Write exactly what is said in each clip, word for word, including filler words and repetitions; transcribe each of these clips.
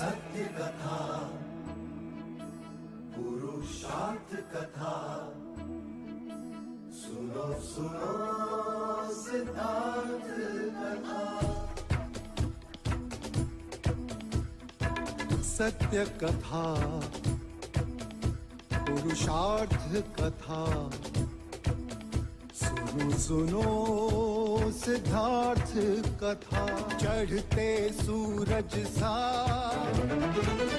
सत्य कथा, पुरुषार्थ कथा। सुनो, सुनो सिद्धार्थ कथा। सत्य कथा, पुरुषार्थ कथा। सुनो, सुनो सिद्धार्थ कथा। चढ़ते सूरज सा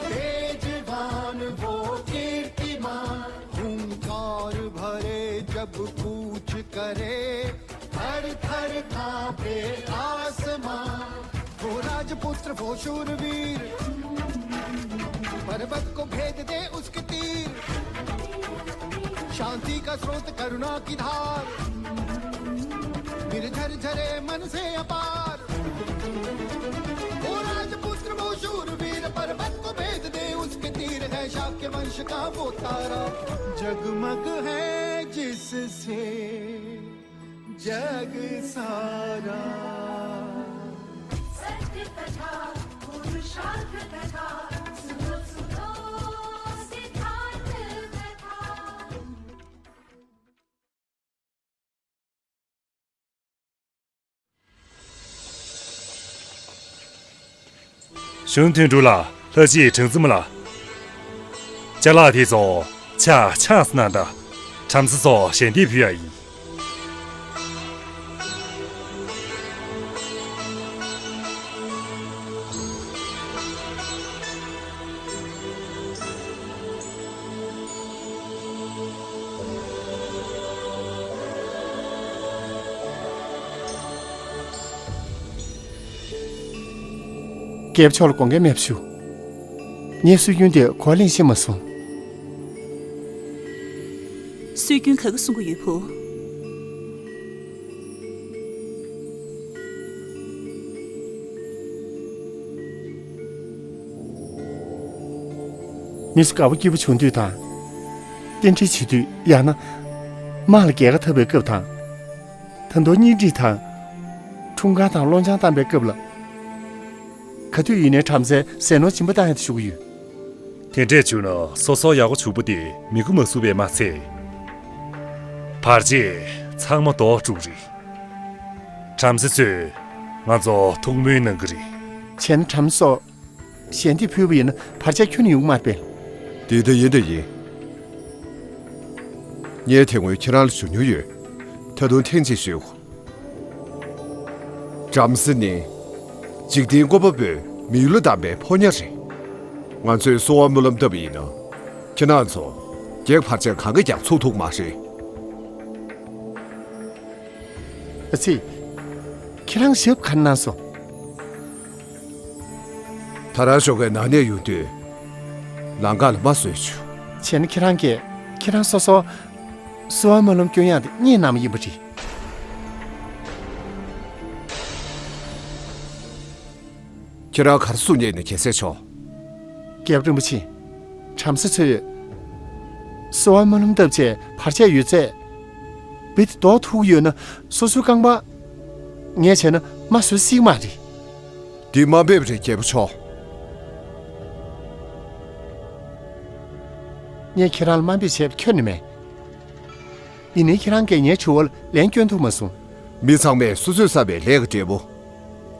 तेजवान वो कीर्तिमान, हुंकार भरे जब कूच करे, थर थर कांपे आसमां। वो राजपुत्र, वो शूरवीर, पर्वत को भेद दे उसके तीर। शांति का स्रोत, करुणा की धार, निर्झर झरे मन से अपार। वो राजपुत्र, वो शूरवीर, पर्वत को भेद दे उसके तीर, है शाक्य वंश का वो तारा, जगमग है जिससे जग सारा। सत्य कथा, पुरुषार्थ कथा, सुनो, सुनो सिद्धार्थ कथा। 熊顿住了，他去城子么了。加拉提走，恰恰斯南的，尝试走，选地皮而已。 རྒྱལ་པོ་མཆོག་ལ་དགོངས་འགལ་མེད་པ་ཞུ། ངས་སྲོལ་རྒྱུན་དེ་གོ་ལེན་ཤེས་མ་སོང་། སྲོལ་རྒྱུན་ག་གི་གསུང་གི་ཡོད་བུ། མི་སུ་དགའ་པོ་སྐྱིད་པོ་བྱུང་དུས་དང་། རྟེན་འབྲེལ་བྱེད་དུས་ཡང་ན། དམག་ལ་རྒྱལ་ཁ་འཐབ་པའི་སྐབས་དང་། ད་དུང་གཉེན་སྒྲིག་དང་། འཁྲུངས་སྐར་དང་སློབ་སྦྱོང་བཏང་པའི་སྐབས་ལ། ག་དུས་ཡིན་ནའི་བྲམ་ཟེ་ཟས་ནོར་སྦྱིན་པ་བཏང་ཡ་དེ་ཞུ་གི་ཡོད། དེ་འདྲས་བྱུང་ན་སོ་སོ་ཡག་པོ་བྱུང་པོ་དེ་མི་དགོས་མ་བཟོ་བས་མ་ཚད། བར་ཆད་ཚང་མ་ལྡོག་འགྲོ་གི་རེད། བྲམ་ཟེ་ཚོས་ང་ཚོ་ཐུགས་སྨོན་གནང་གི་རེད། བྱས་ན་བྲམ་ཟེ་སོགས་ཞལ་འདེབས་ཕུལ་བ་ཡིན་ན་བར་ཆད་ཁྱོན་ནས་ཡོང་གི་མ་རེད་པས། དེ་ད་ཡིན་ད་ཡིན། ངས་དེ་སྔོན་ཁྱེད་རང་ལ་ཞུ་མྱོང་ཡོད། ད་དུང་ཐེངས་གཅིག་ཞུ། བྲམ་ཟེ་ནི། འཇིག་རྟེན་བཀོད་པ་པོས་མི་ཡུལ་ལ་བདམས་པའི་ཕོ་ཉ་རེད། ང་ཚོས་གསོལ་བ་སྨོན་ལམ་བཏབ་པ་ཡིན་ན། ཁྱེད་རང་ཚོ། བགེགས་བར་ཆད་གང་གིས་ཀྱང་ཚུགས་ཐུབ་མ་རེད། ཨ་ཙི། ཁྱེད་རང་ཞབས་ག་རེ་གནང་སོང་། ད་རང་ཞོགས་ཀས་ནང་ནས་ཡོང་དུས། ལམ་ཁ་ལ་མ་བཟོས་བྱུང་། བྱས་ན་ཁྱེད་རང་གིས་ཁྱེད་རང་སོ་སོ། གསོལ་བ་སྨོན་ལམ་སྐྱོན་ཡག་དེ་རྙེད་གནང་བ་ཡིན་པ་རེད། ཁྱེད་རང་ག་རེ་གསུང་མཁན་ཡིན་ན་རྒྱལ་སྲས་མཆོག་རྒྱལ་པོ་རིན་པོ་ཆེ། བྲམ་ཟེ་ཚོས། གསོལ་བ་སྨོན་ལམ་བཏབ་བྱས་བར་ཆད་ཡོད་ཚད། རྦད་དེ་ལྡོག་ཐུབ་ཀྱི་ཡོད་ན་སོ་སོའི་རྐང་པ། ངས་བྱས་ན་མ་བཟོད་སྲིད་མ་རེད། འདི་དམའ་འབེབས་རེད་རྒྱལ་པོ་མཆོག་ངས་ཁྱེད་རང་ལ་དམའ་འབེབས་བྱས་པ་ཁྱོན་ནས་མེད། ཡིན་ནའི་ཁྱེད་རང་གིས་ངའི་དྲི་བ་ལ་ལན་སྐྱོན་ཐུབ་མ་སོང་། མི་ཚང་མས་སོ་སོས་བསགས་པའི་ལས་ཀྱི་འབྲས་བུ།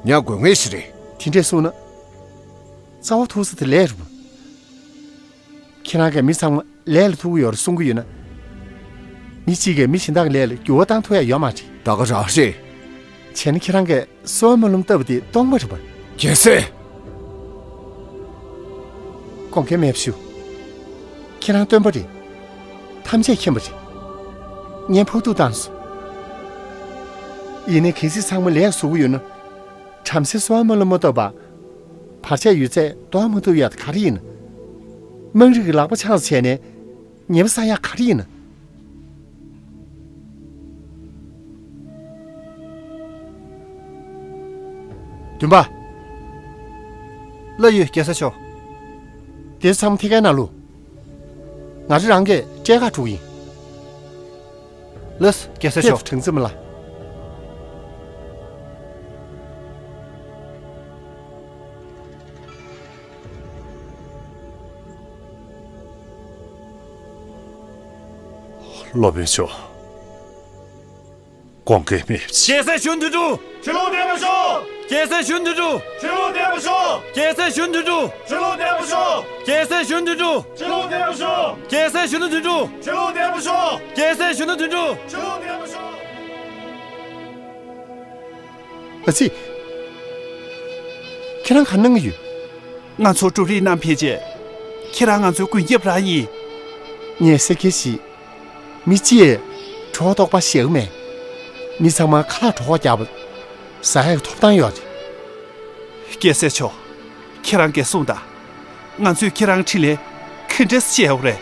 མྱང་དགོས་ངེས་ཤིག་རེད། དེ་འདྲས་གསུངས་ན། རྩ་བ་ཐུག་ས་དེ་ལས་རེད་མོ། ཁྱེད་རང་གིས་མི་ཚང་མ་ལས་ལ་ཐུག་གི་ཡོད་རེད་གསུང་གི་ཡོད་ན། མི་གཅིག་གིས་མི་གཞན་དག་གི་ལས་ལ་འགྱུར་བ་བཏང་ཐུབ་ཡ་ཡོད་མ་རེད། ད་ག་རང་རེད། བྱས་ན་ཁྱེད་རང་གིས་གསོལ་བ་སྨོན་ལམ་བཏབ་པ་དེ་སྟོང་པ་རེད་པ། རྒྱལ་སྲས། དགོངས་འགལ་མེད་པ་ཞུ། ཁྱེད་རང་སྟོན་པ་རེད། ཐམས་ཅད་མཁྱེན་པ་རེད། ངས་ཕོག་ཐུག་བཏང་སོང་། ཡིན་ནའི་གལ་སྲིད་ཚང་མ་ལས་བཟོ་གི་ཡོད་ན། བྲམ་ཟེ་གསོལ་བ་སྨོན་ལམ་མ་བཏབ་པ། བར་ཆད་ཡོད་ཚད་ཟློག་མ་ཐུབ་ཡག་དེ་ག་རེ་ཡིན། དམངས་རིགས་ཀྱི་ལག་པ་འཆང་བྱས་ནས་ཉེས་པ་བསགས་ཡག་ག་རེ་ཡིན། བདུན་པ། ལགས་ཡོད་རྒྱལ་ས་མཆོག་དེ་ཚོ་ཚང་མ་ཐད་ཀར་ནང་ལོགས། ང་རང་རང་གིས་སྤྲད་ཁག་འགྲོ་གི་ཡིན། ལགས་རྒྱལ་ས་མཆོག་ཕེབས་དྲང་འཛིན་མ་ལགས། སློབ་དཔོན་མཆོག། དགོངས་འགལ་མེད་པ་ཅི། རྒྱལ་སྲས་གཞོན་དོན་གྲུབ། ཁྲི་ལོ་བརྟན་པར་ཤོག། རྒྱལ་སྲས་གཞོན་དོན་གྲུབ། ཁྲི་ལོ་བརྟན་པར་ཤོག། རྒྱལ་སྲས་གཞོན་དོན་གྲུབ། ཁྲི་ལོ་བརྟན་པར་ཤོག། རྒྱལ་སྲས་གཞོན་དོན་གྲུབ། ཁྲི་ལོ་བརྟན་པར་ཤོག། རྒྱལ་སྲས་གཞོན་ནུ་དོན་གྲུབ། ཁྲི་ལོ་བརྟན་པར་ཤོག། རྒྱལ་སྲས་གཞོན་ནུ་དོན་གྲུབ། ཁྲི་ལོ་བརྟན་པར་ཤོག། ཨ་ཙི། ཁྱེད་རང་ག་གནང་གི་ཡོད། ང་ཚོ་འབྲུ་རིགས་བསྣམས་ཕེབས་རྗེས། ཁྱེད་རང་ང་ཚོའི་མགོན་སྐྱབས་རང་ཡིན། ངས་ཟེར་གལ་ཞིག་མི་གཅིག་གྲོད་ཁོག་ལྟོགས་པ་བཞེས་ཀྱི་མེད། མི་ཚང་མ་ཁ་ལག་གྲོད་ཁོག་བརྒྱབ། ཟ་ཡག་ཐོབ་ཐང་ཡོད་རེད། རྒྱལ་སྲས་མཆོག། ཁྱེད་རང་གིས་གསུངས་དང་། ང་ཚོས་ཁྱེད་རང་འཕྲིན་ལས་ག་འདྲས་བཤད་ཡོད་རེད།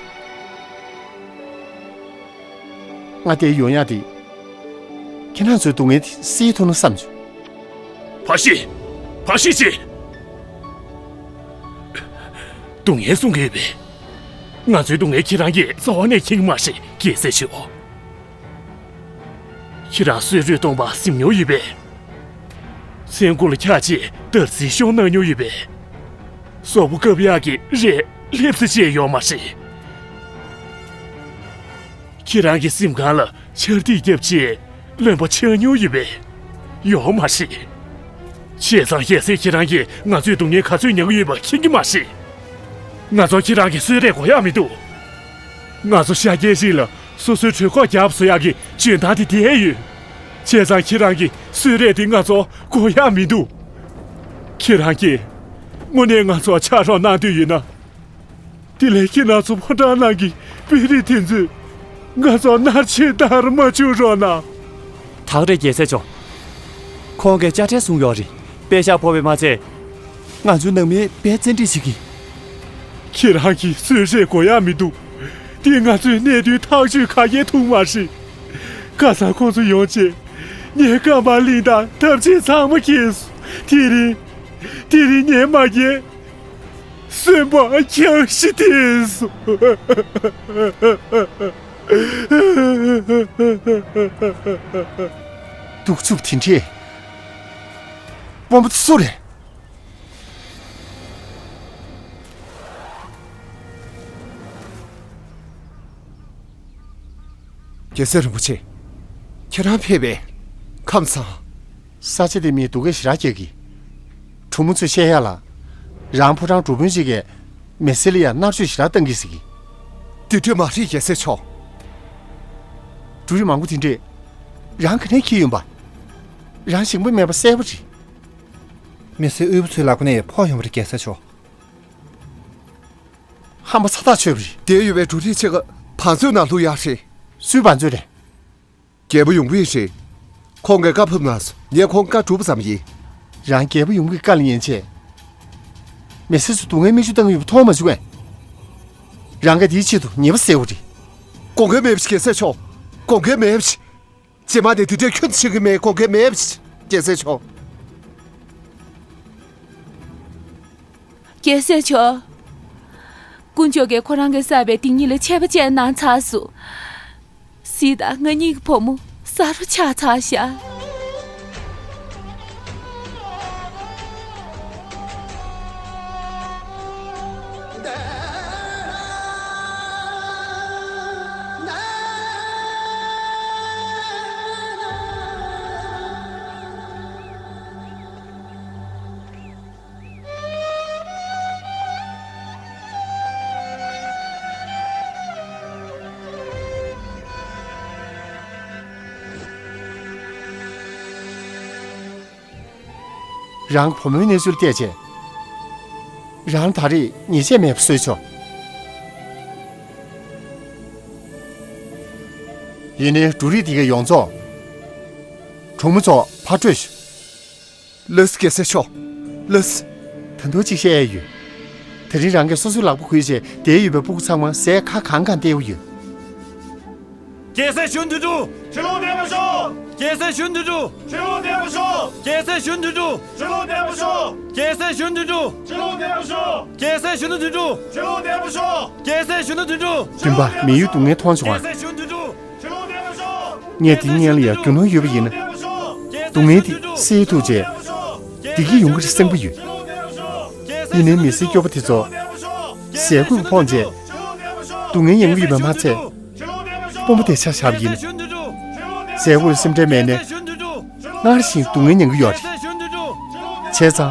ང་དེ་ཡོང་ཡག་དེ། ཁྱེད་རང་ཚོའི་སྡུག་བསྔལ་དེ་སེལ་ཐུབ་ན་བསམ་བྱུང་། བར་ཤི། བར་ཤི་ཅི། སྡུག་བསྔལ་གསུང་གི་ཡོད་པས། ང་ཚོའི་སྡུག་བསྔལ་ཁྱེད་རང་གིས་རྩ་བ་ནས་མཁྱེན་གྱི་མ་རེད། རྒྱལ་སྲས་མཆོག། ཁྱེད་རང་གསོལ་རས་གཏོང་བར་གཟིམ་མྱོང་ཡོད་པས། མཚན་དགུ་ལ་འཁྱག་རྗེས་དར་ཚིལ་ཤོང་གནང་མྱོང་ཡོད་པས། སོག་པོ་སྐབས་ཡག་གི་རས་སླེབས་ས་ཅིག་ཡོད་མ་རེད། ཁྱེད་རང་གི་གཟིམ་ཁང་ལ་ཆར་ཐིགས་བརྒྱབ་རྗེས་རློན་པ་ཆགས་མྱོང་ཡོད་པས། ཡོད་མ་རེད། བྱས་ཙང་རྒྱལ་སྲས་ཁྱེད་རང་གིས་ང་ཚོའི་སྡུག་བསྔལ་ག་ཚོད་མྱོང་གི་ཡོད་པ་མཁྱེན་གྱི་མ་རེད། ང་ཚོ་ཁྱེད་རང་གི་གསོལ་རས་དགོས་ཡག་མི་འདུག་ང་ཚོ་ཤ་རྒྱལ་ཞིག་ལ་སོ་སོའི་གྲོད་ཁོག་རྒྱབ་བཟོ་ཡག་གི་འཇོན་ཐང་དེ་དེ་ཡོད། བྱས་ཙང་ཁྱེད་རང་གི་གསོལ་རས་དེ་ང་ཚོ་དགོས་ཡག་མི་འདུག་ཁྱེད་རང་གིས་དངོས་གནས་ང་ཚོར་ཕྱག་རོགས་གནང་འདོད་ཡོད་ན། དེ་ལས་ཁྱེད་རང་ཚོ་ཕོ་བྲང་ནང་གི་དཔོན་རིགས་དེ་ཚོས་ང་ཚོར་མནར་གཅོད་བཏང་མ་བཅུག་རོགས་གནང་། ད་རེད་རྒྱལ་སྲས་མཆོག་ཁོང་གིས་དཔྱ་ཁྲལ་བཟུང་ཡོད་རེད། པད་ཤག་ཕོག་པས་མ་ཚད། ང་ཚོའི་ནང་མིས་དཔེ་བཙན་ཁྲིད་བྱེད་ཀྱི། ཁྱེད་རང་གི་གསོལ་རས་དགོས་ཡག་མི་འདུག་འདིས་ང་ཚོའི་གནད་དོན་ཐག་གཅོད་ག་གེ་ཐུབ་མ་རེད། ཁ་སང་ཁོང་ཚོ་ཡོང་རྗེས། ངས་ཀམ་པ་གླིང་དང་ཐབས་ཤེས་ཚང་མ་བྱས་སོང་། དེ་རིང་། དེ་རིང་ངའི་མ་རྒན་གསོན་པོ་འཁྱགས་ཤིང་ཐལ་སོང་། གདུག་རྩུབ་དེ་འདྲས། དབང་པོ་དེ་སུ་རེད། རྒྱལ་སྲས་རིན་པོ་ཆེ། ཁྱེད་རང་ཕེབས་པས་ཁམས་བཟང་། ས་ཆ་དེ་མིས་སྡུག་སྐད་ཞེ་དྲག་རྒྱག་གི། གྲོགས་མོ་ཚོས་བཤད་ཡག་ལ། རང་ཕོ་བྲང་སྒྲུབ་དཔོན་ཅིག་གིས་མི་སེར་ལ་ཡང་མནར་གཅོད་ཞེ་དྲག་བཏང་གི་ཟེར་གི། དེ་འདྲས་མ་རེད་རྒྱལ་སྲས་མཆོག་འབྲུ་རིགས་མང་པོ་དེ་འདྲས། རང་ག་ནས་འཁྱེར་ཡོང་པ། རང་ཞིང་པ་མེད་པ་གསལ་པོ་རེད། མི་སེར་དབུལ་པོ་ཚོའི་ལག་པ་ནས་ཕོག་ཡོང་བ་རེད་རྒྱལ་སྲས་མཆོག་ཧམ་པ་ཚ་ཐག་ཆོད་པ་རེད། དེར་ཡོད་པའི་འབྲུ་རིགས་ཕྱེད་ཀ་བང་མཛོད་ནང་བླུགས་ཡག་རེད། སུའི་བང་མཛོད་རེད། རྒྱལ་པོ་ཡོང་གི་རེད། ཁོང་གིས་བཀའ་ཕབ་གནང་སོང་། ངས་ཁོང་བཀའ་སྒྲུབ་པ་ཙམ་ཡིན། རང་རྒྱལ་པོ་ཡོང་གི་བཀའ་ལ་ཉན་ཆེད། མི་སེར་ཚོ་སྡུག་བསྔལ་མིག་ཆུ་བཏང་གི་ཡོད་པ་མཐོང་མ་བྱུང་ངས། རང་གིས་དེའི་ཆེད་དུ་ཉེས་པ་ཟེར་བ་རེད། དགོངས་འགལ་མེད་པ་རྒྱལ་སྲས་མཆོག་དགོངས་འགལ་མེད་པ། རྗེས་མ་ནས་དེ་འདྲའི་ཁྱོན་ཆེ་གི་མེད། དགོངས་འགལ་མེད་པ་རྒྱལ་སྲས་མཆོག་རྒྱལ་སྲས་མཆོག་དཀོན་མཆོག་གིས་ཁོ་རང་གིས་བསགས་པའི་སྡིག་ཉེས་ལ་ཆད་པ་བཅད་གནང་ཚར་སོང་། གཟིགས་དང་། ང་གཉིས་ཀྱི་བུ་མོ་གསར་པ་ཆགས་ཚར་ཤག་རང་བུ་མོའི་གནས་ཚུལ་བལྟས་རྗེས། རང་ད་རེས་ཉེས་ཆད་མེད་པ་བཟོས་ཆོག་ཡིན་ནའི་འབྲུ་རིགས་འདི་གའི་ཡོངས་རྫོགས། གྲོགས་མོ་ཚོ་ཕར་སྤྲོད་ཤོག་ལགས་སོ་རྒྱལ་སྲས་མཆོག་ལགས་སོ། ད་དུང་གཅིག་བཤད་ཡས་ཡོད། དེ་རིང་རང་གིས་སོ་སོའི་ལག་པ་འགུལ་བྱས་དེར་ཡོད་པའི་སྤུ་གུ་ཚང་མ་ཟས་ཁ་གང་གང་སྟེར་ཡོད། རྒྱལ་སྲས་གཞོན་དོན་གྲུབ། ཁྲི་ལོ་བརྟན་པར་ཤོག་རྒྱལ་སྲས་གཞོན་དོན་གྲུབ། ཁྲི་ལོ་བརྟན་པར་ཤོག་རྒྱལ་སྲས་གཞོན་དོན་གྲུབ། ཁྲི་ལོ་བརྟན་པར་ཤོག་རྒྱལ་སྲས་གཞོན་དོན་གྲུབ། ཁྲི་ལོ་བརྟན་པར་ཤོག་རྒྱལ་སྲས་གཞོན་ནུ་དོན་གྲུབ། ཁྲི་ལོ་བརྟན་པར་ཤོག་རྒྱལ་སྲས་གཞོན་ནུ་དོན་གྲུབ། སྟོན་པ། མི་ཡུལ་སྡུག་བསྔལ་མཐོང་བྱུང་ང་། རྒྱལ་སྲས་གཞོན་དོན་གྲུབ། ཁྲི་ལོ་བརྟན་པར་ཤོག་ངས་འདི་སྔོན་ལ་ཡང་རྒྱུ་ནོར་ཡོད་པ་ཡིན་ན། སྡུག་བསྔལ་འདི་སེལ་ཐུབ་བྱས། བདེ་སྐྱིད་ཡོང་གི་རེད་བསམ་གྱི་ཡོད། ཡིན་ནའི་མི་སེར་སྐྱོ་པོ་དེ་ཚོ། ཟས་གོས་ཕོངས་བྱས། སྡུག་བསྔལ་མྱོང་གི་ཡོད་པ་མ་ཚད། དཔོན་པོ་དེ་ཆ་བཞག་པ་ཡིན་ན། ཟས་གོས་ལ་སེམས་ཁྲལ་མེད་ནས། སྔར་བཞིན་སྡུག་བསྔལ་མྱང་གི་ཡོད་རེད། བྱས་ཙང་།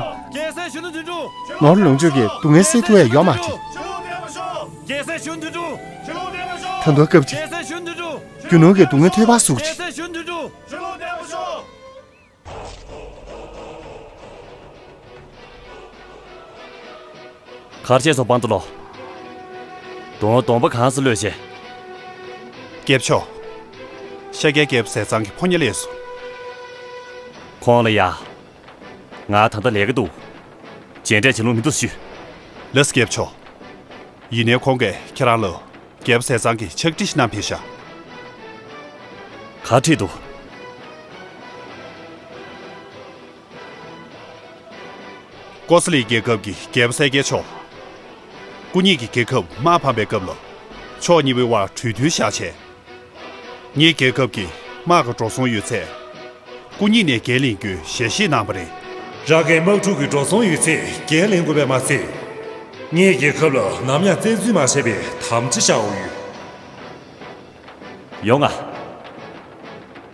ནོར་ལོངས་སྤྱོད་ཀྱིས་སྡུག་བསྔལ་སེལ་ཐུབ་ཡ་ཡོད་མ་རེད། ད་དུང་སྐབས་ཅིག་རྒྱུ་ནོར་གྱིས་སྡུག་བསྔལ་ཐོལ་པ་བཟོ་གི་རེད། གར་བྱས་སོང་། པང་ཏི་ལོ། དོན་དོན་པ་གང་སུ་ལོས་བྱེད། སྐྱེས་མཆོག་ཤཱཀྱའི་རྒྱལ་པོ་ཟས་གཙང་གི་ཕོ་ཉ་སླེབས་སོང་། ཁོང་ལ་ཡ། ང་ད་ལྟ་ལས་ཀ་འདུག་མཇལ་འཕྲད་བྱེད་ལུགས་མི་འདུག་ཞུ། ལགས་སོ་སྐྱེས་མཆོག་ཡིན་ནའི་ཁོང་གིས་ཁྱེད་རང་ལ་རྒྱལ་པོ་ཟས་གཙང་གི་ཕྱག་བྲིས་ཤིག་བསྣམས་ཕེབས་ཤག་ག་བྲིས་འདུག་ཀོ་ས་ལི་རྒྱལ་ཁབ་ཀྱི་རྒྱལ་པོ་གསལ་རྒྱལ་མཆོག་སྐུ་ཉིད་ཀྱི་རྒྱལ་ཁབ་དམག་ཕམ་པའི་སྐབས་ལ། ཕྱོགས་གཉིས་པོའི་དབར་གྲོས་མཐུན་བཞག་བྱས། ངའི་རྒྱལ་ཁབ་ཀྱི་དམག་གི་འགྲོ་སོང་ཡོད་ཚད། སྐུ་ཉིད་ནས་འགན་ལེན་རྒྱུའི་ཞལ་བཞེས་གནང་བ་རེད། རང་གི་དམག་འཁྲུག་གི་འགྲོ་སོང་ཡོད་ཚད་འགན་ལེན་དགོས་པས་མ་ཚད། ངའི་རྒྱལ་ཁབ་ལ་ནམ་ཡང་བཙན་འཛུལ་མ་བྱས་པའི་དམ་བཅའ་བཞག་འོས་ཡོད། ཡོང་ང་།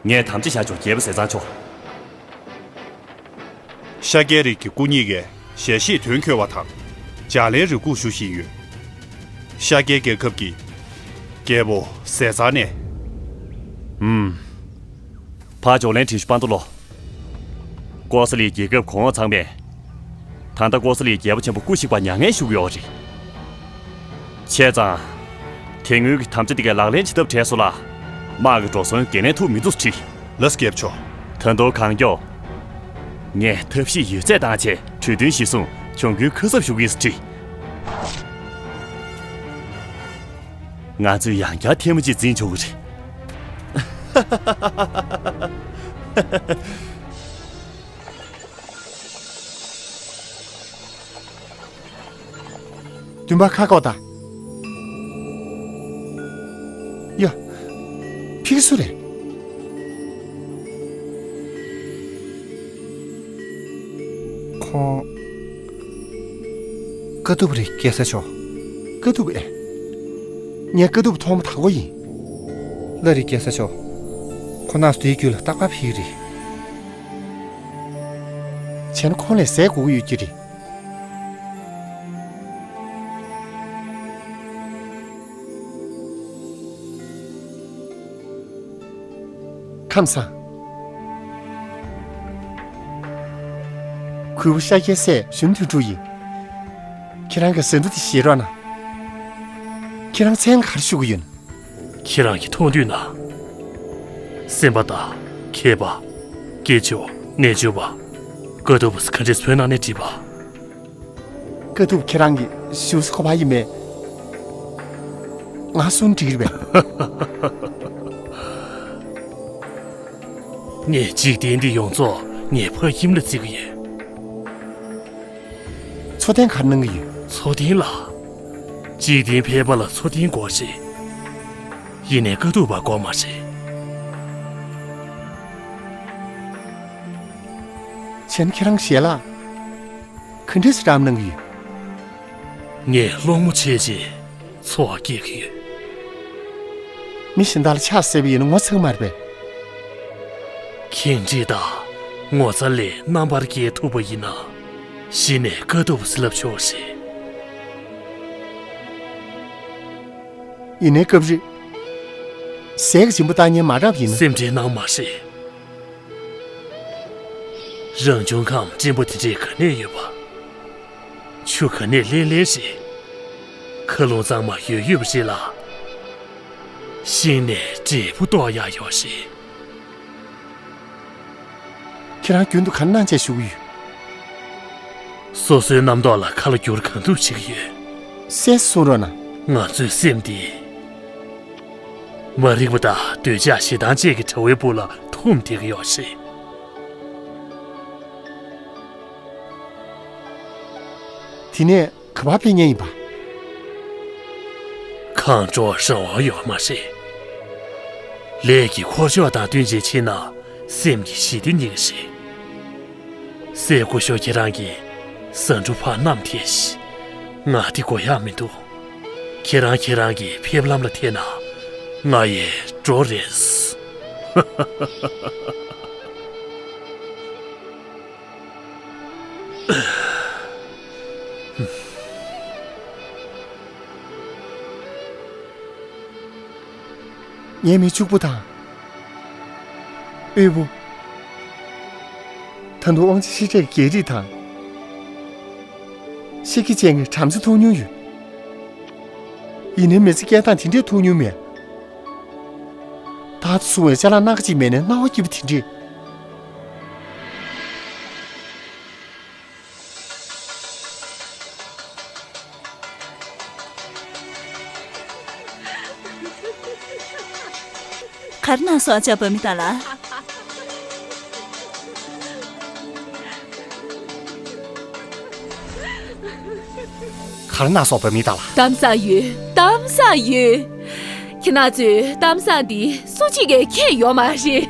ངས་དམ་བཅའ་བཞག་ཆོག་རྒྱལ་པོ་ཟས་གཙང་མཆོག་ཤཱཀྱའི་རིགས་ཀྱི་སྐུ་ཉིད་ཀྱིས་ཞལ་བཞེས་དོན་འཁྱོལ་བ་དང་། ལྗགས་ལན་རེ་སྒུག་ཞུ་བཞིན་ཡོད། ཤཱཀྱའི་རྒྱལ་ཁབ་ཀྱི་རྒྱལ་པོ་ཟས་གཙང་ནས། ཨུམ། ཕར་ལྗགས་ལན་བྲིས་ཤོག་པང་ཏི་ལོ། ཀོ་ས་ལིའི་རྒྱལ་ཁབ་གོང་འོག་ཚང་མས། ད་ལྟ་ཀོ་ས་ལིའི་རྒྱལ་པོ་ཆེན་པོ་སྐུ་གཤེགས་པར་མྱ་ངན་ཞུ་གི་ཡོད་རེད། བྱས་ཙང་། དེ་སྔོན་གྱི་དམ་བཅའ་དེ་གའི་ལག་ལེན་བྱེད་ཐབས་བྲལ་སོང་ལ། དམག་གི་འགྲོ་སོང་འགན་ལེན་ཐུབ་མི་འདུག་ཟེར་དྲིས། ལགས་སོ་རྒྱལ་པོ་མཆོག་ད་དུང་གང་མགྱོགས། ངས་ཐབས་ཤེས་ཡོད་ཚད་བཏང་བྱས་གྲོས་མཐུན་གཞིར་བཟུང་གྱོང་གུན་ཁ་གསབ་ཞུ་གི་ཡིན་ཟེར་དྲིས། ང་ཚོས་ཡང་བསྐྱར་ཐལ་མོ་གཅིག་འཛིན་ཆོག་གི་རེད། བདུན་པ་ཁ་ཁོག་དང་། ཡ། ཕི་གི་སུ་རེད། ཁོང་། དཀའ་ཐུབ་རེད་རྒྱལ་ས་མཆོག་དཀའ་ཐུབ་ཨེ། ངས་དཀའ་ཐུབ་མཐོང་མ་ཐག་པོ་ཡིན། ལགས་རེད་རྒྱལ་ས་མཆོག་ཁོང་རྣམ་ཚོ་དེའི་རྒྱུད་ལ་རྟག་པར་ཕེབས་ཀྱི་རེད། བྱས་ན་ཁོང་ལ་ཟས་དགོས་ཀྱི་ཡོད་ཀྱི་རེད། ཁམས་བཟང་། གུས་པ་ཤཱཀྱའི་སྲས་གཞོན་དོན་གྲུབ་ཡིན། ཁྱེད་རང་གི་ཟ་འབྲུ་དེ་བཞེས་རོགས་གནང་། ཁྱེད་རང་མཚན་ག་རེ་ཞུ་གི་ཡོད། ཁྱེད་རང་གིས་མཐོང་དུས་ན། སེམས་པ་དང་། མཁས་པ། སྐྱེས་མཆོག་རྣལ་འབྱོར་པ། དཀའ་ཐུབ་པ་ག་འདྲས་བོད་ནང་ནས་བྲིས་པ། དཀའ་ཐུབ་ཁྱེད་རང་གིས་ཞུ་ས་གོ་བ་ཡིན་མེད། ང་གསུང་འགྲིག་རེད་པས། ངས་འཇིག་རྟེན་འདི་ཡོངས་རྫོགས་ངའི་ཕ་ཁྱིམ་ལ་བརྩི་གི་ཡོད། འཚོ་རྟེན་ག་རེ་གནང་གི་ཡོད། འཚོ་རྟེན་ལ། འཇིག་རྟེན་ཕལ་པ་ལ་འཚོ་རྟེན་དགོས་ཤེས། ཡིན་ནའི་དཀའ་ཐུབ་པ་དགོས་མ་རེད། བྱས་ན་ཁྱེད་རང་ཞལ་ལག་ག་འདྲས་སེ་བཀྲམ་གནང་གི་ཡོད། ངས་སློང་མོ་བྱས་རྗེས་འཚོ་བ་སྐྱེལ་གྱི་ཡོད། མི་གཞན་དག་ལ་ཕྱག་བསད་པ་ཡིན་ན་ངོ་ཚ་གི་མ་རེད་པས། ཁེངས་དྲེགས་དང་ངོ་ཚ་ལས་རྣམ་པར་རྒྱལ་ཐུབ་པ་ཡིན་ན། གཞི་ནས་དཀའ་ཐུབ་པ་ཟེར་ལབ་ཆོག་ཞེས། ཡིན་ནའི་སྐབས་རེ། ཟས་ཀྱི་སྦྱིན་པ་བཏང་མཁན་མ་རག་པ་ཡིན་ན། སེམས་ཁྲལ་གནང་མ་ཤེས། རང་བྱུང་ཁམས་སྤྲིན་པ་དེ་འདྲའི་ག་ནས་ཡོད་པ། ཆུ་ག་ནས་ལེན་ལེན་རེད། མཁའ་རླུང་གཙང་མ་ཡོད་ཡོད་པ་རེད་ལ། ཤིང་ནས་འབྲས་བུ་གཏོགས་ཡག་ཡོད་རེད། ཁྱེད་རང་རྒྱུན་དུ་ག་རེ་གནང་བྱས་བཞུགས་ཀྱི་ཡོད། སོ་སོའི་རྣམ་རྟོག་ལ་ཁ་ལོ་བསྒྱུར་གང་ཐུབ་བྱེད་ཀྱི་ཡོད། གསལ་གསུང་རོགས་གནང་། ང་ཚོའི་སེམས་འདི། མ་རིག་པ་དང་འདོད་ཆགས་ཞེ་སྡང་བཅས་ཀྱི་དྲ་བའི་སྦུག་ལ་འཐུམས་བསྡད་ཀྱི་ཡོད་རེད། དེ་ནས་ག་པར་ཕེབས་མཁན་ཡིན་པ། གང་འགྲོ་རང་དབང་ཡོད་མ་རེད། ལས་ཀྱི་འཁོར་ཕྱོགས་དང་བསྟུན་བྱས་ཕྱིན་ན་སེམས་ཀྱི་ཞི་བདེ་རྙེད་ཀྱི་རེད། སྲས་སྐུ་ཞབས་ཁྱེད་རང་གིས་ཟ་འབྲུ་ཕར་བསྣམས་ཐལ་ཞིག་ང་དེ་དགོས་ཡག་མི་འདུག་ཁྱེད་རང་ཁྱེད་རང་གི་ཕེབས་ལམ་ལ་ཐད་ན། ང་ཡི་འགྲོ་རེད། ངའི་མི་ཕྱུག་པོ་དང་། དབུལ་པོ། ད་དུང་དབང་ཆ་ཞེ་དྲག་གི་རྒྱལ་རིགས་དང་། ཤེད་ཀྱི་ཅན་གྱི་བྲམ་ཟེ་མཐོང་མྱོང་ཡོད། ཡིན་ནའི་མི་ཚེ་སྐྱེལ་སྟངས་དེ་འདྲས་མཐོང་མྱོང་མེད། ད་དུ་སོང་བའི་ཅ་ལག་སྣ་ཁ་ཅིག་མེད་ནའི་སྣང་བ་སྐྱིད་པོ་དེ་འདྲས། ག་རེ་གནང་སོང་ཨ་ཅག་བུད་མེད་དག་ལ། ག་རེ་གནང་སོང་བུད་མེད་དག་ལ། གཏམ་བཟང་ཡོད། གཏམ་བཟང་ཡོད། ཁྱེད་རང་ཚོས་གཏམ་བཟང་འདི་སུ་གཅིག་གིས་མཁྱེན་ཡོད་མ་རེད།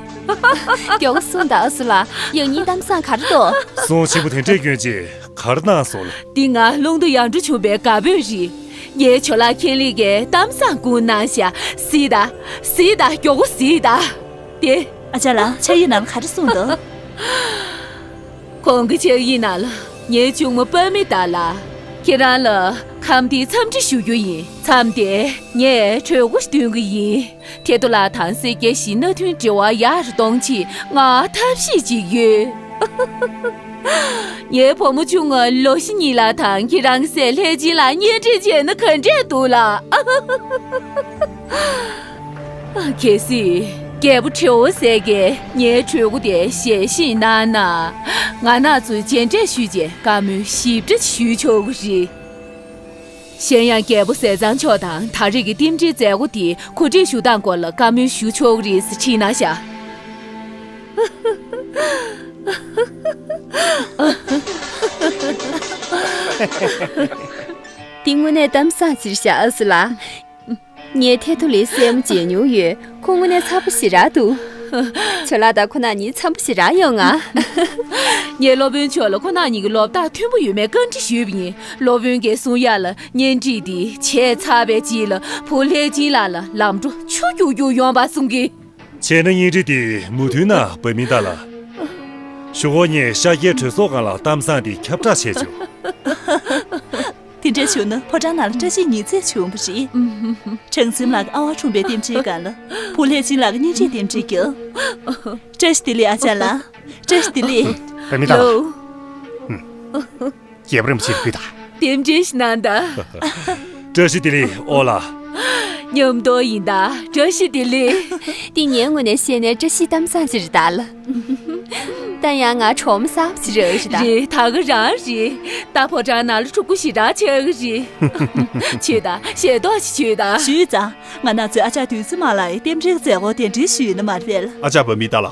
མགྱོགས་པོ་གསུངས་དང་ཨ་སུ་ལགས། ཡང་སྙིང་གཏམ་བཟང་ག་རེ་འདུག་གསུང་ཆེན་པོ་དེ་འདྲས་སྐྱོན་ཅིག་ག་རེ་གནང་སོང་ལ། འདི་ང་རླུང་རྟ་ཡར་འགྲོ་བྱུང་བའི་དགའ་འབོད་རེད། ངའི་ཇོ་ལགས་ཁེན་ལི་གིས་གཏམ་བཟང་བསྐུར་གནང་ཤག་གཟིགས་དང་། གཟིགས་དང་། མགྱོགས་པོ་གཟིགས་དང་། དེ། ཨ་ཅག་ལགས། ཕྱག་ཡིག་ནང་ལ་ག་རེ་གསུངས་འདུག་ཁོང་གི་ཕྱག་ཡིག་ནང་ལ། ངའི་གཅུང་མོ་པ་མི་ཏཱ་ལ། ཁྱེད་རང་ལ་ཁམས་བདེའི་འཚམས་འདྲི་ཞུ་རྒྱུ་ཡིན། མཚམས་དེར་ངས་གྲོས་འགོ་འདོན་གྱི་ཡིན། ཐེ་ཏོ་ལགས་དང་སེར་སྐྱའི་གཞིས་མནའ་མཐུན་འབྲེལ་བ་ཡར་གཏོང་ཆེད་ང་ཐབས་ཤེས་ཅིག་ཡོད། ངའི་བུ་མོ་ཆུང་ང་ལོ་ཤི་ཉི་ལགས་དང་ཁྱེད་རང་སྲས་ལྷས་སྦྱིན་ལགས་གཉེན་སྒྲིག་བྱས་ན་ག་འདྲས་འདུག་ལགས། གལ་སྲིད་རྒྱལ་པོ་ཁྲེའོ་སེ་གིས་ངའི་གྲོས་འགོ་དེ་ཞལ་བཞེས་གནང་ན། ང་རང་ཚོ་མཇལ་འཕྲད་ཞུས་རྗེས་བཀའ་མོལ་ཞིབ་ཕྲ་ཞུས་ཆོག་གི་རེད། གཞན་ཡང་རྒྱལ་པོ་ཟས་གཙང་མཆོག་དང་ད་རེས་ཀྱི་རྟེན་འབྲེལ་མཛད་སྒོ་དེ་གོ་སྒྲིག་ཞུ་སྟངས་སྐོར་ལ་བཀའ་མོལ་ཞུ་ཆོག་གི་རེད་ཟེར་དྲིས་གནང་ཤག་འདི་དངོས་གནས་གཏམ་བཟང་ཅིག་རེད་ཤག་ཨ་སུ་ལགས། ངས་ཐེ་ཐོ་ལིའི་སྲས་མོ་མཇལ་མྱོང་ཡོད། ཁོ་དངོས་གནས་འཚམ་པོ་ཞེ་དྲག་འདུག་ཇོ་ལགས་དང་ཁོ་རྣམ་གཉིས་འཚམ་པོ་ཞེ་དྲག་ཡོད་ང་། ངས་སློབ་དཔོན་མཆོག་ལ་ཁོ་རྣམ་གཉིས་ཀྱི་ལོ་རྟགས་མཐུན་པོ་ཡོད་མེད་བཀའ་འདྲི་ཞུས་པ་ཡིན། སློབ་དཔོན་གྱིས་གསུང་ཡག་ལ། གཉེན་སྒྲིག་འདི་བྱས་ཚར་བའི་རྗེས་ལ་བུ་ལྷས་སྦྱིན་ལགས་ལ་ལམ་འགྲོ་ཆུ་རྒྱུག་རྒྱུག་ཡོང་བ་གསུང་གི། བྱས་ན་གཉེན་སྒྲིག་འདི་མུ་མཐུད་ན་བབ་མིན་ད་ལ། གཞུག་གུ་ངས་ཤཱཀྱའི་གྲོས་ཚོགས་སྒང་ལ་གཏམ་བཟང་འདི་ཁྱབ་བསྒྲགས་བྱས་ཆོག་དེ་འདྲ་བྱུང་ན་ཕོ་བྲང་ནང་ལ་བཀྲ་ཤིས་ཉི་ཚེ་བྱུང་བ་རེད། གྲངས་འཛིན་ལགས་ཀྱི་ཨ་ཝ་འཁྲུངས་པའི་རྟེན་འབྲེལ་སྒང་ལ་བུ་ལྷས་སྦྱིན་ལགས་ཀྱི་གཉེན་སྒྲིག་རྟེན་འབྲེལ་རྒྱབ། བཀྲ་ཤིས་བདེ་ལེགས་ཨ་ཅག་ལགས། བཀྲ་ཤིས་བདེ་ལེགས། བབ་མིན་ད་ལ། ལོ། རྒྱལ་པོ་རིན་པོ་ཆེར་ཕུལ་དང་། རྟེན་འབྲེལ་ཞིག་གནང་དང་། བཀྲ་ཤིས་བདེ་ལེགས་ཨོ་ལགས། མཉམ་དུ་ཡིན་ད། བཀྲ་ཤིས་བདེ་ལེགས། འདི་ངའི་ངོས་ནས་བཤད་ན་བཀྲ་ཤིས་གཏམ་བཟང་ཅིག་རེད་ད་ལ། ད་ཡང་ང་གྲོགས་མོ་གསར་པ་ཅིག་རག་རེད་ད། རེད། ད་ག་རང་རེད། ད་ཕོ་བྲང་ནང་ལ་ཕྲུ་གུ་ཞེ་དྲག་ཆགས་ཀྱི་རེད། མཆོད་ད། ཞལ་ཏོག་ཅིག་མཆོད་ད། ཞུས་ཙང་ང་རང་ཚོའི་ཨ་ཅག་བདུད་རྩི་མ་ལགས་ཡི་རྟེན་འབྲེལ་མཛད་སྒོར་གདན་འདྲེན་ཞུས་ཡོད་ན་མ་རེད་པས། ཨ་ཅག་བབ་མིན་ད་ལ།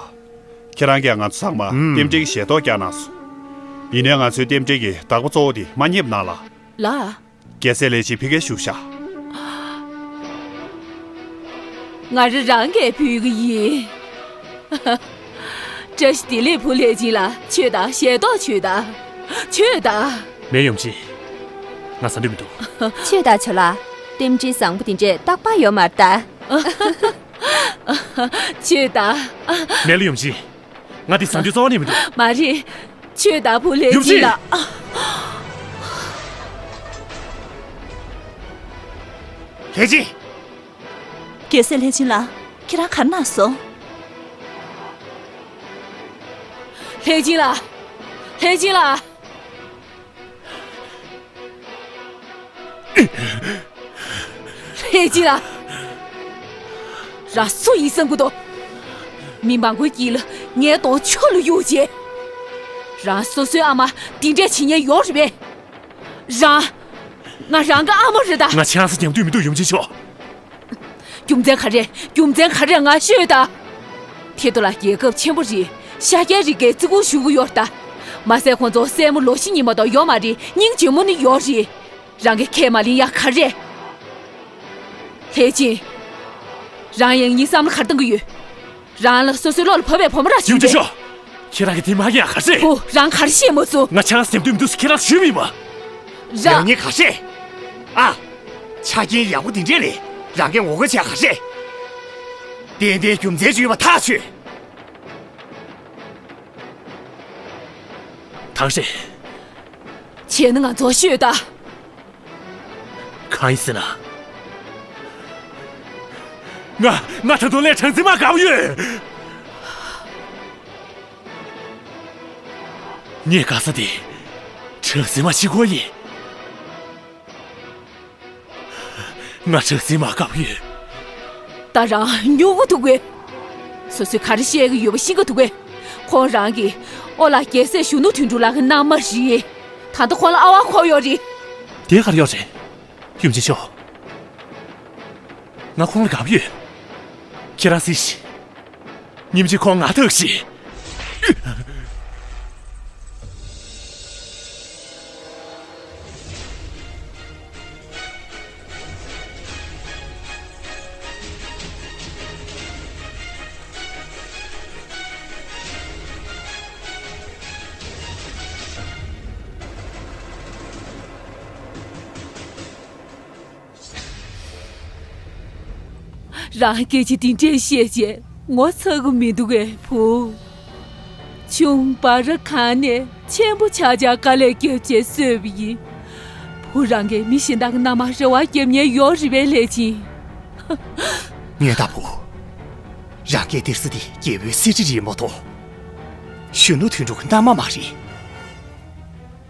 ཁྱེད་རང་གིས་ང་ཚོ་ཚང་མ་ཨུམ། རྟེན་འབྲེལ་གྱི་ཞལ་ཏོག་བཀྱག་གནང་སོང་། ཡིན་ནའི་ང་ཚོའི་རྟེན་འབྲེལ་གྱི་བདག་པོ་གཙོ་བོ་དེ་མ་རྙེད་གནང་ལ། ལགས། རྒྱལ་སྲས་ལྷས་སྦྱིན་ཕ་གིར་བཞུགས་ཤག་ང་རང་རང་གིས་ཕུལ་གྱི་ཡིན། བཀྲ་ཤིས་བདེ་ལེགས་བུ་ལྷས་སྦྱིན་ལགས། མཆོད་ད། ཞལ་ཏོག་མཆོད་ད། མཆོད་ད། མེད་ཡུམ་ཆེན། ང་ཟ་འདོད་མི་འདུག་མཆོད་ད་ཇོ་ལགས། རྟེན་འབྲེལ་བཟང་པོ་དེ་འདྲས་རྟག་པར་ཡོད་མ་རེད་ད། མཆོད་ད། མེད་ལ་ཡུམ་ཆེན། ང་འདི་ཟ་འདོད་རྩ་བ་ནས་མི་འདུག་མ་རེད། མཆོད་ད་བུ་ལྷས་ཡུམ་སྦྱིན་ཆེན། ལགས། ལྷས་སྦྱིན། རྒྱལ་སྲས་ལྷས་སྦྱིན་ལགས། ཁྱེད་རང་ག་རེ་གནང་སོང་། ལྷས་སྦྱིན་ལགས། ལྷས་སྦྱིན་ལགས། ལྷས་སྦྱིན་ལགས། རང་སུ་ཡིན་བསམ་གྱི་འདུག་མི་མང་པོའི་དཀྱིལ་ལ་ངའི་གདོང་ཆུ་ལ་གཡུགས་བྱས། རང་སོ་སོའི་ཨ་མ་འདི་འདྲས་བྱེད་མཁན་ཡོད་རེད་པས། རང་། ང་རང་གི་ཨ་མ་རེད་ད། ང་ཆང་ས་རྒྱག་འདོད་མི་འདུག་ཡུམ་ཆེན་མཆོག་རྒྱུ་མཚན་ག་རེ། རྒྱུ་མཚན་ག་རེ་ང་ཤོད་ད། ཐེ་ཏོ་ལ་རྒྱལ་ཁབ་ཆེན་པོ་རེད། ཤཱཀྱའི་རིགས་ཀྱིས་བརྩི་བཀུར་ཞུ་གི་ཡོད་ད། མ་ཟད་ཁོང་ཚོ་སྲས་མོ་ལོ་བཞི་ཉིན་མ་གཏོགས་ཡོད་མ་རེད། སྙིང་རྗེ་མོ་ནི་ཡོད་རེད། རང་གི་ཁས་མ་ལེན་ཡ་ག་རེ། ལྷས་སྦྱིན། རང་ཡང་སྙིང་བསམ་བློ་ག་རེ་བཏང་གི་ཡོད། རང་ལ་སོ་སོའི་བློ་ལ་བབས་པའི་བུ་མོ་ར་ཞིག་ཡུམ་ཆེན་མཆོག་ཁྱེད་རང་གིས་དེ་མ་ཡིན་ཡ་ག་རེ། བུ། རང་ག་རེ་བཤད་མ་སོང་། ང་ཆང་ཟེམ་དུས་མི་འདུག་ཟེར་ཁྱེད་རང་ཞུས་མིན་པ། རང་ཉིད་ག་ཤེད། ཨ། ཆ་རྐྱེན་ཡག་པོ་འདི་འདྲས་ལས་རང་གིས་ངོ་རྒོལ་བྱས་ག་ཤེད། ཏན་ཏན་རྒྱུ་མཚན་ཅིག་ཡོད་པ་ཐག་ཆོད། ཐང་ཧྲེང་། བྱས་ན་ང་ཚོ་ཤོད་ད། གང་ཡིན་ཟེར་ན། ང་ང་ད་དུང་ལས་གྲངས་འཛིན་མ་དགའ་པོ་ཡོད། ངས་དགའ་ས་དེ་གྲངས་འཛིན་མ་གཅིག་པོ་ཡིན། ང་གྲངས་འཛིན་མ་དགའ་པོ་ཡོད། ད་རང་སྨྱུ་གུ་འདུག་གས། སོ་སོས་ག་རེ་བཤད་ཀྱི་ཡོད་པ་ཤེས་ཀྱི་འདུག་གས། ཁོང་རང་གི་ཨོ་ལགས་རྒྱལ་སྲས་གཞོན་ནུ་དོན་གྲུབ་ལགས་ཀྱི་མནའ་མ་རེད། ད་ལྟ་ཁོང་ལ་ཨ་ཝ་འཁོར་ཡོད་རེད། དེ་ག་རེ་ཡོད་རེད། ཡུམ་ཆེན་ཤོ། ང་ཁོང་ལ་དགའ་པོ་ཡོད། ཁྱེད་རང་གཟིགས་ཤིག། ཉིན་གཅིག་ཁོང་ང་ཐུག་ཤིག། རང་སྐད་ཆ་འདི་འདྲས་བཤད་བྱས་ངོ་ཚ་གི་མི་འདུག་གས་བུ། ཆུང་བར་གང་ནས་ཆེན་པོ་ཆགས་ཆགས་དཀའ་ལས་བརྒྱབ་བྱས་གསོས་པ་ཡིན། བུ་རང་གིས་མི་གཞན་དག་གི་མནའ་མར་རེ་བ་རྒྱབ་ཉེན་ཡོད་རེད་པས་ལྷས་བྱིན། ངས་ད་བུ། རང་སྐད་སྟེར་ས་དེ་རྒྱལ་པོའི་གསེར་ཁྲི་རེད་མ་གཏོགས། གཞོན་ནུ་དོན་གྲུབ་ཀྱི་མནའ་མ་མ་རེད།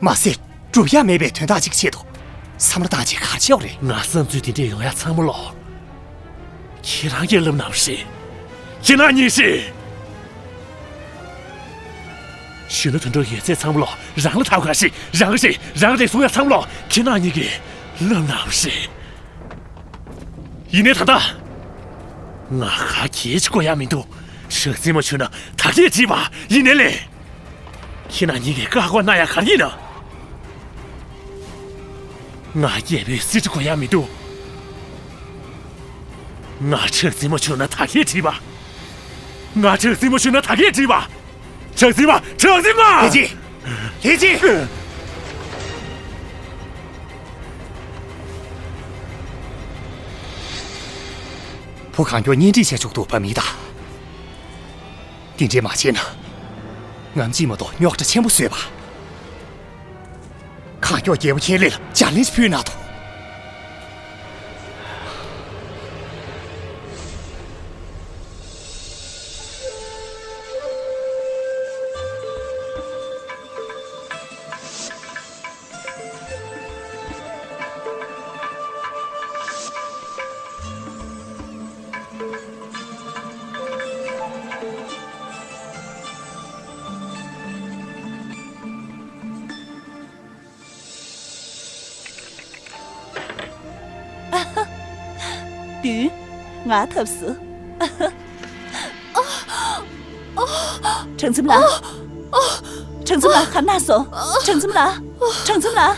མ་ཟད། སྒྲུབ་ཡ་མེད་པའི་དོན་དག་ཅིག་ཆེད་དུ་བསམ་བློ་བཏང་བྱས་ག་རེ་བྱས་པ་རེད། ང་བསམ་ཚུལ་དེ་འདྲས་ཡོང་ཡ་ཚང་མ་ལོག་ཁྱེད་རང་གིས་ལབ་ན་རེད། ཁྱེད་རང་གཉིས་ཤིག། གཞོན་ནུ་དོན་གྲུབ་ཡོད་ཚད་ཚང་མ་ལོག་རང་ལ་ཐོབ་ག་ཞིག་རང་ག་ཞིག་རང་རེད་གསུང་ཡ་ཚང་མ་ལོག་ཁྱེད་རང་གཉིས་ཀྱིས་ལབ་ན་རེད། ཡིན་ནའི་ད་ལྟ། ང་ག་གེ་ཅིག་གོ་ཡ་མི་འདུག་གྲངས་འཛིན་མ་བྱུང་ན་ད་གེ་བྲིས་པ་ཡིན་ནའི་ལས། ཁྱེད་རང་གཉིས་ཀྱིས་བཀའ་བསྒོ་གནང་ཡ་ག་རེ་ཡིན་ན། ང་རྒྱལ་པོའི་གསེར་ཁྲི་གོ་ཡ་མི་འདུག་ང་གྲངས་འཛིན་མ་བྱུང་ན་ད་གེ་བྲིས་པ། ང་གྲངས་འཛིན་མ་བྱུང་ན་ད་གེ་བྲིས་པ། གྲངས་འཛིན་མ། གྲངས་འཛིན་མ། ལྷས་བྱིན། ལྷས་བྱིན། བུ་གང་མགྱོགས་གཉེན་སྒྲིག་བྱས་ཆོག་འདུག་བ་མི་ད། དེ་འདྲས་མ་བྱས་ན། ངམ་གཅིག་མ་གཏོགས་རྙོག་དྲ་ཆེན་པོ་བཟོས་པ། གང་མགྱོགས་རྒྱལ་པོ་ཁྱེད་ལས་ལ་ལྗགས་ལན་ཞིག་ཕུལ་གནང་དང་། བདུན། ང་ཐབས་སུ། གྲངས་འཛིན་ལགས། གྲངས་འཛིན་ལགས་ག་ན་སོང་། གྲངས་འཛིན་ལགས། གྲངས་འཛིན་ལགས།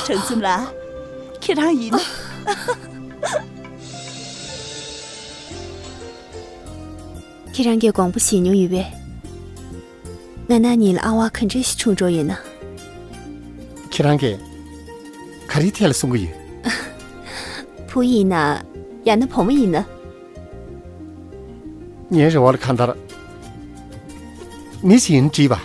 གྲངས་འཛིན་ལགས། ཁྱེད་རང་ཡིན་ན། ཁྱེད་རང་གིས་དགོངས་པ་བཞེས་མྱོང་ཡོད་པས། ང་ན་ནིང་ལ་ཨ་ཝ་ག་འདྲ་ཞིག་བྱུང་འགྲོ་ཡོད་ན། ཁྱེད་རང་གིས་ག་རེའི་ཐད་ལ་གསུང་གི་ཡོད། བུ་ཡིན་ན། ཡང་ན་བུ་མོ་ཡིན་ན། ངའི་རེ་བ་ལ་གང་ལྟར། མི་ཞིག་ཡིན་དྲིས་པ།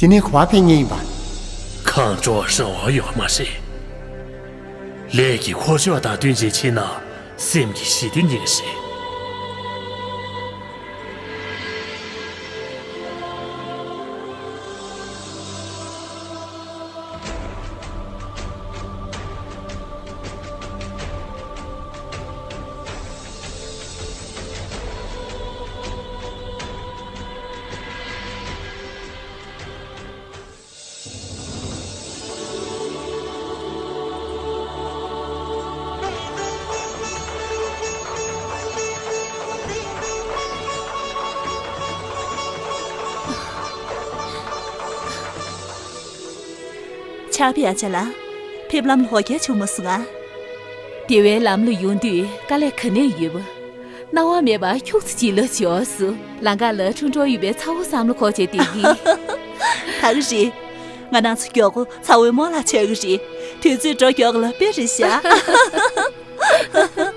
དེ་ནས་ག་པར་ཕེབས་མཁན་ཡིན་པ། གང་འགྲོ་རང་དབང་ཡོད་མ་རེད། ལས་ཀྱི་འཁོར་ཕྱོགས་དང་བསྟུན་བྱས་ཕྱིན་ན་སེམས་ཀྱི་ཞི་བདེ་རྙེད་རེད། ཆར་པའི་ཨ་ཅག་ལགས། ཕེབས་ལམ་ལ་ཧོ་རྒྱལ་བྱུང་མ་སོང་ང་། དེ་བས་ལམ་ལ་ཡོང་དུས་དཀའ་ལས་ག་ནས་ཡོད་པ། སྣང་བ་མེད་པར་ཁྱུག་ཙམ་ཅིག་ལ་བྱོས་སོ། ལམ་ཁ་ལ་ཁྲུང་ཁྲུང་ཡོད་པའི་ཚ་བོ་བསམ་བློ་འཁོར་བྱས་བསྡད་ཀྱི། ད་ག་རེད། ང་རང་ཚོ་མགྱོགས་པོ་ཚ་བོའི་རྨོ་ལགས་བྱེད་ཀྱི་རེད། དུས་ཚོད་འགྲོ་མགྱོགས་ལ་དཔེ་རེད་ཤག་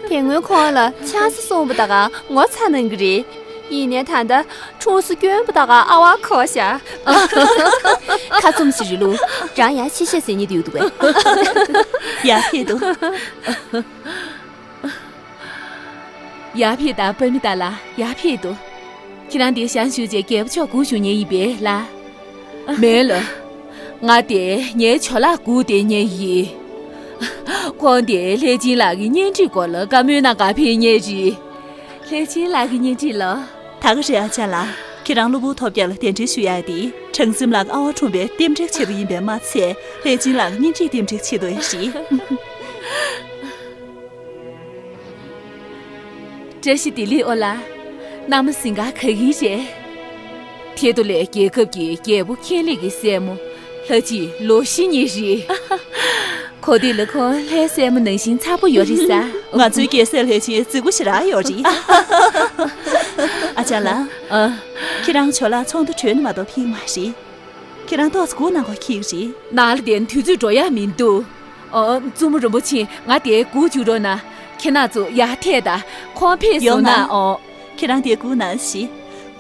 དེ་སྔོན་ཁོང་ལ་ཆང་ས་སོང་བ་ད་ག་ངོ་ཚ་གནང་གི་རེད། ཡིན་ནའི་ད་ལྟ་ཁྲུང་ས་སྐྱོན་པ་ད་ག་ཨ་བ་ཁོ་ཤག་ཁ་བཙུམ་ཞིག་རེད་ལུ། རང་ཡང་ཤི་ཤེས་ཟེར་ཉེ་དུས་འདུག་པས། ཡར་ཕེབས་འདུག་ཡར་ཕེབས་དང་པ་མི་ཏཱ་ལ་ཡར་ཕེབས་འདུག་ཁྱེད་རང་འདིར་བཞེངས་བཞུགས་བྱས་རྒྱལ་པོ་མཆོག་སྒུག་བཞུགས་མཁན་ཡིན་པས་ལགས། མེད་ལགས། ང་དེ་ངའི་ཇོ་ལགས་སྒུག་བསྡད་མཁན་ཡིན། ཁོང་དེ་ལྷས་སྦྱིན་ལགས་ཀྱི་གཉེན་སྒྲིག་སྐོར་ལ་བཀའ་མོལ་གནང་གར་ཕེབས་མཁན་རེད། ལྷས་སྦྱིན་ལགས་ཀྱི་གཉེན་སྒྲིག་ལགས། ད་ག་རེད་ཨ་ཅག་ལགས། ཁྱེད་རང་གློ་བུར་ཐོལ་རྒྱག་ལ་གདན་འདྲེན་ཞུ་ཡག་དེ་གྲངས་འཛིན་ལགས་ཀྱི་ཨ་བ་འཁྲུངས་པའི་རྟེན་འབྲེལ་ཆེད་དུ་ཡིན་པས་མ་ཚད་ལྷས་སྦྱིན་ལགས་ཀྱི་གཉེན་སྒྲིག་རྟེན་འབྲེལ་ཆེད་དུ་ཡིན་རེད། བཀྲ་ཤིས་བདེ་ལེགས་ཨོ་ལགས། མནའ་མ་ཟིན་ག་ག་གིན་རེད། ཐེ་ཏོ་ལའི་རྒྱལ་ཁབ་ཀྱི་རྒྱལ་པོ་ཁེན་ལི་གི་སྲས་མོ་ལྷ་གཅིག་ལོ་བཞི་ཉིན་རེད། གོ་དུས་ལ་ཁོང་ལྷའི་སྲས་མོ་ནང་བཞིན་མཚར་པོ་ཡོད་རེད་ས། ང་ཚོའི་རྒྱལ་སྲས་ལྷས་སྦྱིན་རྫིག་པོ་ཞེ་དྲག་ཡོད་རེད། ཨ་ཅག་ལགས། ཨ། ཁྱེད་རང་ཇོ་ལགས་ཚོགས་འདུ་གྲོལ་ནས་མ་གཏོགས་ཕེབས་མ་རེད། ཁྱེད་རང་ཏོག་ཙམ་སྒུག་གནང་དགོས་ཁེལ་རེད། ནང་ལ་བསྡད་ན་དུས་ཚོད་འགྲོ་ཡ་མི་འདུག་ཨོ། བཙུན་མོ་རིན་པོ་ཆེ། ང་དེ་སྒུག་བཅུག་རོགས་གནང་། ཁྱེད་རང་ཚོ་ཡར་ཐད་དང་། ཁོང་ཕེབས་ཡོང་སོང་ན་ན། ཨོ། ཁྱེད་རང་དེ་སྒུག་གནང་ཞིག་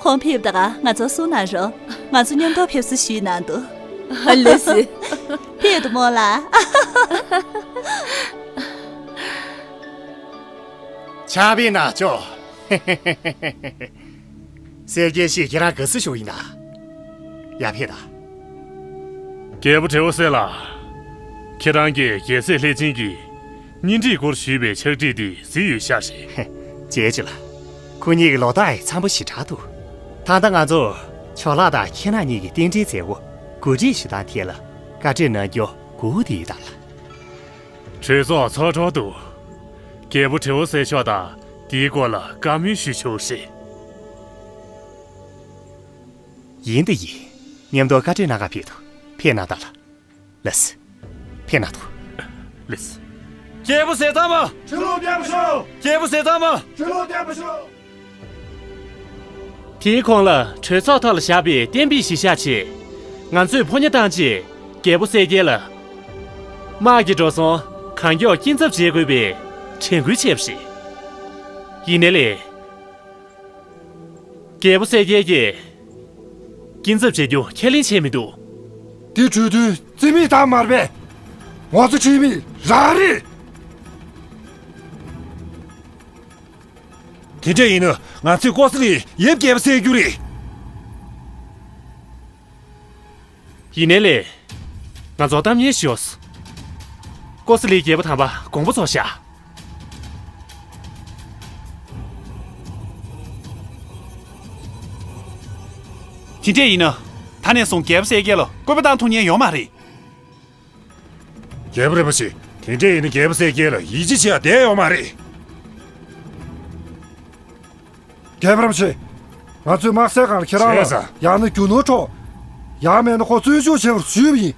ཁོང་ཕེབས་དང་ང་ཚོ་གསུང་གནང་རོགས། ང་ཚོ་མཉམ་དུ་ཕེབས་སུ་ཞུས་གནང་འདུག་ལགས་སེ། ཕེབས་འདུག་མོ་ལགས། ཆར་པའི་ནག་ཅོག་སྲས་རྒྱལ་ཞིག་ཁྱེད་རང་ག་སུ་ཞུགས་ཡིན་ན། ཡར་ཕེབས་དང་། རྒྱལ་པོ་དྲེའུ་སེ་ལགས། ཁྱེད་རང་གིས་རྒྱལ་སྲས་ལྷས་སྦྱིན་གྱི་གཉེན་སྒྲིག་སྐོར་ཞུས་པའི་ཕྱག་བྲིས་འདི་གཟིགས་ཡོད་ཤག་ཞེས། བྱས་ཅི་ལ། ཁོ་གཉིས་ཀྱི་ལོ་རྟགས་ཡང་འཚམ་པོ་ཞེ་དྲག་འདུག་ད་ལྟ་ང་ཚོ་ཇོ་ལགས་དང་ཁྱེད་རང་གཉིས་ཀྱི་རྟེན་འབྲེལ་མཛད་སྒོ་གོ་སྒྲིག་ཞུ་སྟངས་ཐད་ལ་བཀའ་འདྲི་གནང་རྒྱུ་སྒུག་བསྡད་ཡོད་ད་ལགས། གྲོས་ཚོགས་ཚོགས་གྲོལ་འདུག་རྒྱལ་པོ་དྲེའུ་སེ་མཆོག་དང་དེའི་སྐོར་ལ་བཀའ་མོལ་ཞུ་ཆོག་ཞེས། ཡིན་ད་ཡིན། མཉམ་དུ་བཀའ་འདྲི་གནང་གར་ཕེབས་དང་། ཕེབས་གནང་དང་ལགས། ལགས་སེ། ཕེབས་གནང་དང་། ལགས་སེ། རྒྱལ་པོ་ཟས་གཙང་མ། ཁྲི་ལོ་བརྟན་པོ་ཤོག་རྒྱལ་པོ་ཟས་གཙང་མ། ཁྲི་ལོ་བརྟན་པོ་ཤོག་དེའི་གོང་ལ་གྲོས་ཚོགས་ཐོག་ལ་བཞག་པའི་གཏན་འབེབས་གཞིར་བཞག་ཆེད། ང་ཚོས་ཕོ་ཉ་བཏང་རྗེས་རྒྱལ་པོ་གསལ་རྒྱལ་ལ། དམག་གི་འགྲོ་སོང་གང་མགྱོགས་སྐྱིན་ཚབ་བྱེད་དགོས་པའི་དྲན་སྐུལ་བྱས་པ་རེད། ཡིན་ནའི་ལས། རྒྱལ་པོ་གསལ་རྒྱལ་གྱིས་སྐྱིན་ཚབ་བྱེད་རྒྱུ་ཁས་ལེན་བྱས་མི་འདུག་དེ་གྲོས་མཐུན་རྩིས་མེད་བཏང་མ་རེད་པས། ང་ཚོ་ཁྲིམས་མེད་རང་རེད། དེ་འདྲ་ཡིན་ན་ང་ཚོས་ཀོ་ས་ལི་ཡབ་རྒྱལ་པོ་བསད་རྒྱུ་རེད། ཡིན་ནའི་ལས། ང་ཚོ་གཏམ་ངན་ཤོས། ཀོ་ས་ལི་རྒྱལ་པོ་དམ་པ་དགོངས་པ་རྫོགས་ཤག་དེ་འདྲ་ཡིན་ན། ད་ནས་བཟུང་རྒྱལ་པོ་གསལ་རྒྱལ་ལ་བསྐུལ་མ་བཏང་ཐུབ་མཁན་ཡོད་མ་རེད། རྒྱལ་པོ་རིན་པོ་ཆེ། དེ་འདྲ་ཡིན་ན་རྒྱལ་པོ་གསལ་རྒྱལ་ལ་ཡིད་ཆེས་བྱེད་ཡ་བསྡད་ཡོད་མ་རེད། རྒྱལ་པོ་རིན་པོ་ཆེ། ང་ཚོས་དམག་སའི་སྒང་ལ་ཁྱེད་རང་ལ། བྱས་ཙང་། ཡང་ན་རྒྱུ་ནོར་འཕྲོག་ཡང་མིན་ན་ཁོ་བཙོན་འཇུག་བྱེད་པར་ཞུས་པ་ཡིན།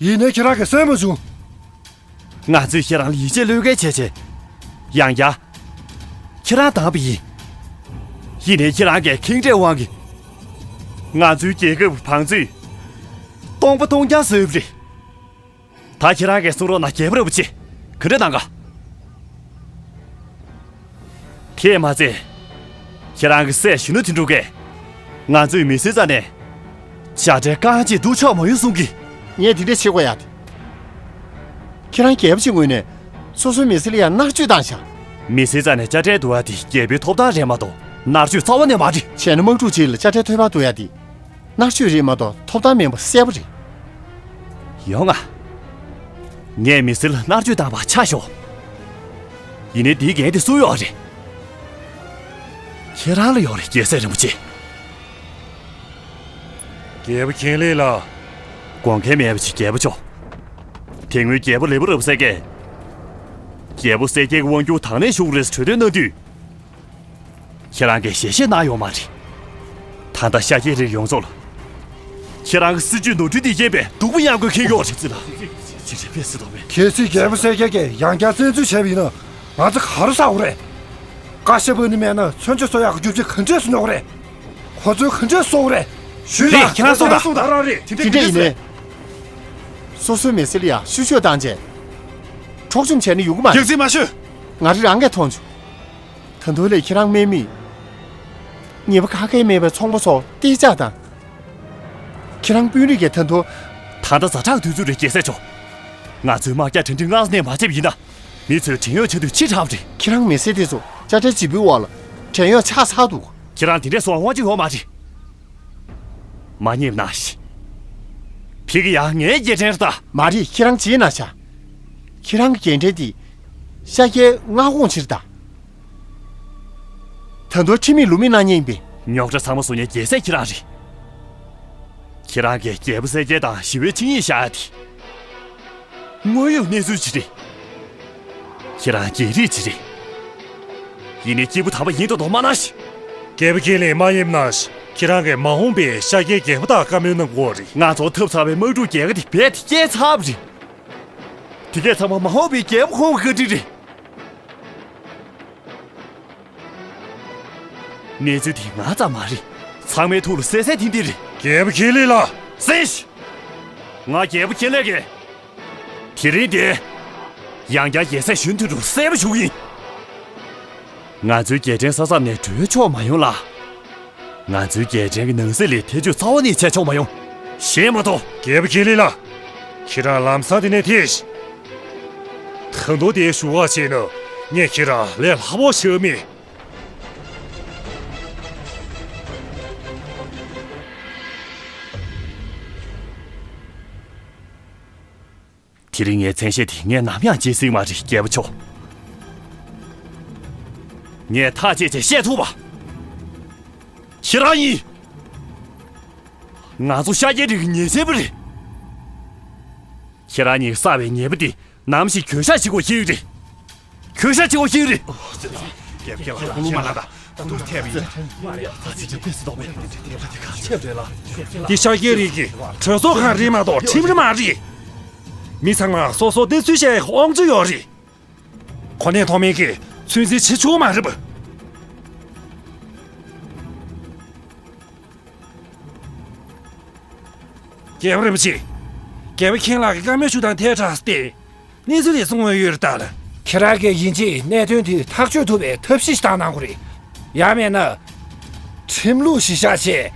ཡིན་ནའི་ཁྱེད་རང་གིས་གསན་མ་བྱུང་། ང་ཚོས་ཁྱེད་རང་ལ་ཡིད་ཆེས་བློས་འགེལ་བྱས་བྱས། ཡང་བསྐྱར། ཁྱེད་རང་བདམས་པ་ཡིན། ཡིན་ནའི་ཁྱེད་རང་གིས་ཁེངས་དྲེགས་དབང་གིས། ང་ཚོའི་རྒྱལ་ཁབ་ཀྱི་བང་མཛོད། སྟོང་པ་སྟོང་རྐྱང་བཟོས་པ་རེད། ད་ཁྱེད་རང་གིས་གསུང་རོགས་གནང་། རྒྱལ་པོ་རིན་པོ་ཆེ། ག་འདྲ་གནང་ག་དེས་མ་ཚད། ཁྱེད་རང་གི་སྲས་གཞོན་ནུ་དོན་གྲུབ་ཀྱིས་ང་ཚོའི་མི་སེར་རྩ་ནས་དཔྱ་ཁྲལ་རྐང་གཅིག་བསྡུ་ཆོག་མ་ཡོང་གསུང་གི། ངས་དེ་འདྲ་བྱེད་དགོས་ཡ་དེ། ཁྱེད་རང་རྒྱལ་པོ་ཅིག་ངོས་ནས་སོ་སོའི་མི་སེར་ལ་ཡང་མནར་གཅོད་བཏང་ཤག་མི་སེར་རྩ་ནས་དཔྱ་ཁྲལ་བསྡུ་བ་དེ་རྒྱལ་པོའི་ཐོབ་ཐང་རེད་མ་གཏོགས་མནར་གཅོད་རྩ་བ་ནས་མ་རེད། བྱས་ན་དམག་འཁྲུག་ཅིག་ལ་དཔྱ་ཁྲལ་ཐོལ་པར་བསྡུ་ཡ་དེ། མནར་གཅོད་རེད་མ་གཏོགས་ཐོབ་ཐང་མིན་པ་གསལ་པོ་རེད། ཡོང་ང་། ངས་མི་སེར་ལ་མནར་གཅོད་བཏང་བ་ཆ་ཞོག་ཡིན་ནའི་འདིའི་འགན་དེ་སུ་ཡོད་རེད། ཁྱེད་རང་ལ་ཡོད་རེད། རྒྱལ་སྲས་རིན་པོ་ཆེ། རྒྱལ་པོ་ཁེན་ལི་ལགས། དགོངས་འགལ་མེད་པ་ཞིག་རྒྱལ་པོ་མཆོག་དེ་སྔོན་རྒྱལ་པོ་ལེ་པོ་རབ་སེ་ཀས། རྒྱལ་པོ་གསལ་རྒྱལ་གྱི་དབང་སྒྱུར་དང་ལེན་ཞུ་གི་རེད་ཟེར་གྲོས་བསྡུར་གནང་དུས། ཁྱེད་རང་གིས་ཞལ་བཞེས་གནང་ཡོད་མ་རེད། ད་ལྟ་ཤཱཀྱའི་རིགས་ཡོངས་རྫོགས་ལ། ཁྱེད་རང་གི་སྲིད་ཇུས་ནོར་འཁྲུལ་དེའི་རྐྱེན་པས་སྡུག་པོ་མྱངས་དགོས་ཁེལ་ཡོད་རེད། ཅི་ལ། ཅི་ཅི་ཕེ་སི་དོ་མེ། གལ་སྲིད་རྒྱལ་པོ་གསལ་རྒྱལ་གྱིས་ཡང་བསྐྱར་བཙན་འཛུལ་བྱས་པ་ཡིན་ན། ང་ཚོ་ག་རུ་ཟ་དགོས་རེད། བཀའ་ཤག་པ་ནི་མེད་ན་མཚོན་ཆ་བཟོ་ཡག་གི་རྒྱུ་ཆ་ག་འདྲས་སུ་ཉོ་དགོས་རེད། ཁོ་ཚོས་ག་འདྲས་གསོག་དགོས་རེད། ཞུས་རེད། ཁྱེད་རང་གསུངས་དང་། རང་རེད། དེ་འདྲ་ཡིན་ནས། སོ་སོའི་མི་སེར་ལ་ཡང་བཤུ་གཞོག་བཏང་རྗེས། འཕྲོག་བཅོམ་བྱས་ན་ཡོང་གི་མ་རེད། རྒྱག་རྩིས་མ་ཤོད། ང་རང་རང་གིས་མཐོང་བྱུང་། ད་དུང་ལས་ཁྱེད་རང་དམག་མིས། ཉེས་པ་ག་གེ་མེད་པའི་ཚོང་པ་ཚོ་ཏོག་ཙམ་དང་། ཁྱེད་རང་དཔོན་རིགས་ཀྱི་ད་དུང་། ད་ལྟ་ཛ་དྲག་དུས་ཚོད་རེད། རྒྱལ་སྲས་མཆོག་ང་ཚོའི་དམག་རྒྱགས་གྲ་སྒྲིག་སྔར་ནས་མ་བྱས་པ་ཡིན་ན། མི་ཚོས་བྲན་གཡོག་བྱེད་དུས་ཕྱི་དྲགས་པ་རེད། ཁྱེད་རང་མི་སེར་དེ་ཚོ་ཅ་ཆས་བརྗེ་པོའི་འོག་ལ་བྲན་གཡོག་ཆགས་ཚར་འདུག་ཁྱེད་རང་དེ་འདྲས་སོང་དབང་ཆ་ཡོད་མ་རེད། མ་ཉེས་ན་ཤི། ཕི་གི་ཡང་ངའི་རྗེས་དྲན་རེད་ད། མ་རེད། ཁྱེད་རང་རྗེས་ན་ཤ། ཁྱེད་རང་གི་རྗེས་དྲན་དེ་ཤ་ཀྱའི་མངའ་ཁོངས་ཕྱིར་ད། ད་དུང་ཁྲིམས་མེད་ལུགས་མེད་གནང་མཁན་ཡིན་པས། རྙོག་དྲ་ཚང་མ་བཟོ་མཁན་རྒྱལ་སྲས་ཁྱེད་རང་རེད། ཁྱེད་རང་གིས་རྒྱལ་པོ་གསལ་རྒྱལ་དང་ཞི་བའི་ཆིངས་ཡིག་བཞག་ཡ་དེ། དངོས་ཡོད་གནས་ཚུལ་ཅིག་རེད། ཁྱེད་རང་རྒྱལ་རིགས་ཅིག་རེད། ཡིན་ནའི་སྐྱེས་བུ་དམ་པ་ཡིན་མདོག་མདོག་མ་གནང་ཞིག་རྒྱལ་པོ་ཁས་ལེན་མ་ཡིན་ན། ཁྱེད་རང་གིས་མ་འོངས་པའི་ཤཱཀྱའི་རྒྱལ་པོ་དག་བཀའ་མོལ་གནང་དགོས་རེད། ང་ཚོ་འཐབ་ཚར་བའི་དམག་འཁྲུག་རྒྱལ་ཁ་དེ་རྦད་དེ་བསྐྱལ་ཚར་བ་རེད། དེ་གས་ཚང་མ་མ་འོངས་པའི་རྒྱལ་པོ་ཁོང་གི་བཀའ་དྲིན་རེད། གནས་ཚུལ་དེ་ང་ཙམ་མ་རེད། ཚང་མའི་ཐུགས་ལ་གསལ་གསལ་ཐིང་ཐིང་རེད། རྒྱལ་པོ་ཁས་ལེན་ལགས། གསན་ཞིག་ང་རྒྱལ་པོ་ཁས་ལེན་གྱིས། དེ་རིང་འདིར། ཡང་བསྐྱར་རྒྱལ་སྲས་གཞོན་དུ་འགྲོ་གསལ་པོ་ཞུ་གི་ཡིན། ང་ཚོའི་རྒྱལ་ཕྲན་ས་མཚམས་ནས་བྲོས་ཆོག་མ་ཡོང་ལ། ང་ཚོའི་རྒྱལ་ཕྲན་གྱི་ནང་སྲིད་ལས་ཐེ་བྱུས་རྩ་བ་ནས་བྱས་ཆོག་མ་ཡོང་། ཤེས་མ་གཏོགས། རྒྱལ་པོ་ཁས་ལེན་ལགས། ཁྱེད་རང་ལམ་སང་དེ་ནས་ཐད། ད་དུང་དེ་ཞུ་བ་བྱས་ན་ངས་ཁྱེད་རང་ལས་སླ་པོ་ཞིག་མིན། དེ་རིང་ངའི་མཚན་ཤས་དེ་ངས་ནམ་ཡང་བརྗེད་སྲིད་མ་རེད། རྒྱལ་པོ་མཆོག་ངས་ཐག་བཅད་བྱས་བཤད་ཐུབ་པ། ཁྱེད་རང་ཡིན། ང་ཚོ་ཤཱཀྱའི་རིགས་ཀྱི་ཉེས་ཅན་པ་རེད། ཁྱེད་རང་གཉིས་ཀྱིས་བསགས་པའི་ཉེས་པ་དེ་ནམ་ཞིག་གྱོད་བཤགས་བྱེད་དགོས་ཀྱི་རེད། གྱོད་བཤགས་བྱེད་དགོས་ཀྱི་རེད། ཁོང་མ་ལ་ད་ད་དུང་ཐེབས་ཡིན། འདི་ཤཱཀྱའི་རིགས་ཀྱི་གྲོས་ཚོགས་ཁང་རེད་མ་གཏོགས་ཁྲིམས་ར་མ་རེད། མི་ཚང་མ་སོ་སོ་བདེ་ཚུལ་བཤད་ཡག་དབང་ཆ་ཡོད་རེད། གོ་གནས་མཐོ་དམན་གྱིས་ཚོད་འཛིན་བྱེད་ཆོག་མ་རེད་པ། རྒྱལ་པོ་རིན་པོ་ཆེ། རྒྱལ་པོ་མཁྱེན་ལགས་ཀྱིས་བཀའ་མོལ་ཞུ་སྟངས་ཐལ་དྲགས་ཏེ། གནས་ཚུལ་དེ་གསུང་འོས་ཡོད་རེད་ད། ཁྱེད་རང་གིས་ཡིན་གཅིག་གནད་དོན་དེ་ཐག་གཅོད་ཐུབ་པའི་ཐབས་ཤེས་ཤིག་བཏང་གནང་དགོས་རེད། ཡང་མིན་ན། ཁྲིམས་ལུགས་གཞི་བཞག་བྱས།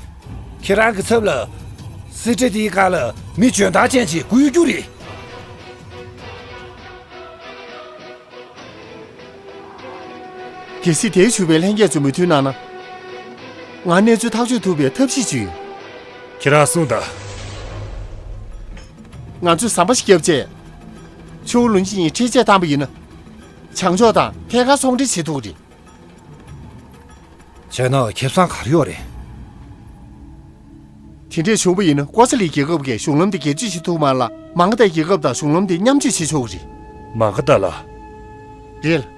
ཁྱེད་རང་གི་ཚབ་ལ། སྲིད་ཁྲི་དེའི་སྒང་ལ་མི་འཇོན་ཐང་ཅན་ཅིག་བསྐོ་རྒྱུ་རེད། གལ་སྲིད་དེའི་ཞུ་བའི་ལྷན་རྒྱས་ཚོས་མོས་མཐུན་གནང་ན། ང་གནས་ཚུལ་ཐག་གཅོད་ཐུབ་པའི་ཐབས་ཤེས་ཅིག་ཡོད། ཁྱེད་རང་གསུངས་དང་། ང་ཚོས་ཟམ་པ་ཞིག་བརྒྱབ་རྗེས། ཆུ་བོ་ལུང་ཆེན་གཉིས་འཕྲེད་བཅད་བཏང་པ་ཡིན་ན། བྱང་ཕྱོགས་དང་ཐད་ཀར་ཚོང་འབྲེལ་བྱེད་ཐུབ་ཀྱི་རེད། བྱས་ན་ཁེ་བཟང་ག་རེ་ཡོད་རེད། དེ་འདྲས་བྱུང་བ་ཡིན་ན་ཀོ་ས་ལི་རྒྱལ་ཁབ་ཀྱིས་གཞུང་ལམ་དེ་སྒེར་གཅོད་བྱེད་ཐུབ་མ་རེད་ལ། མང་ག་ཏའི་རྒྱལ་ཁབ་དང་གཞུང་ལམ་དེ་མཉམ་སྤྱོད་བྱེད་ཆོག་གི་རེད། མང་ག་ཏ་ལ། རེད།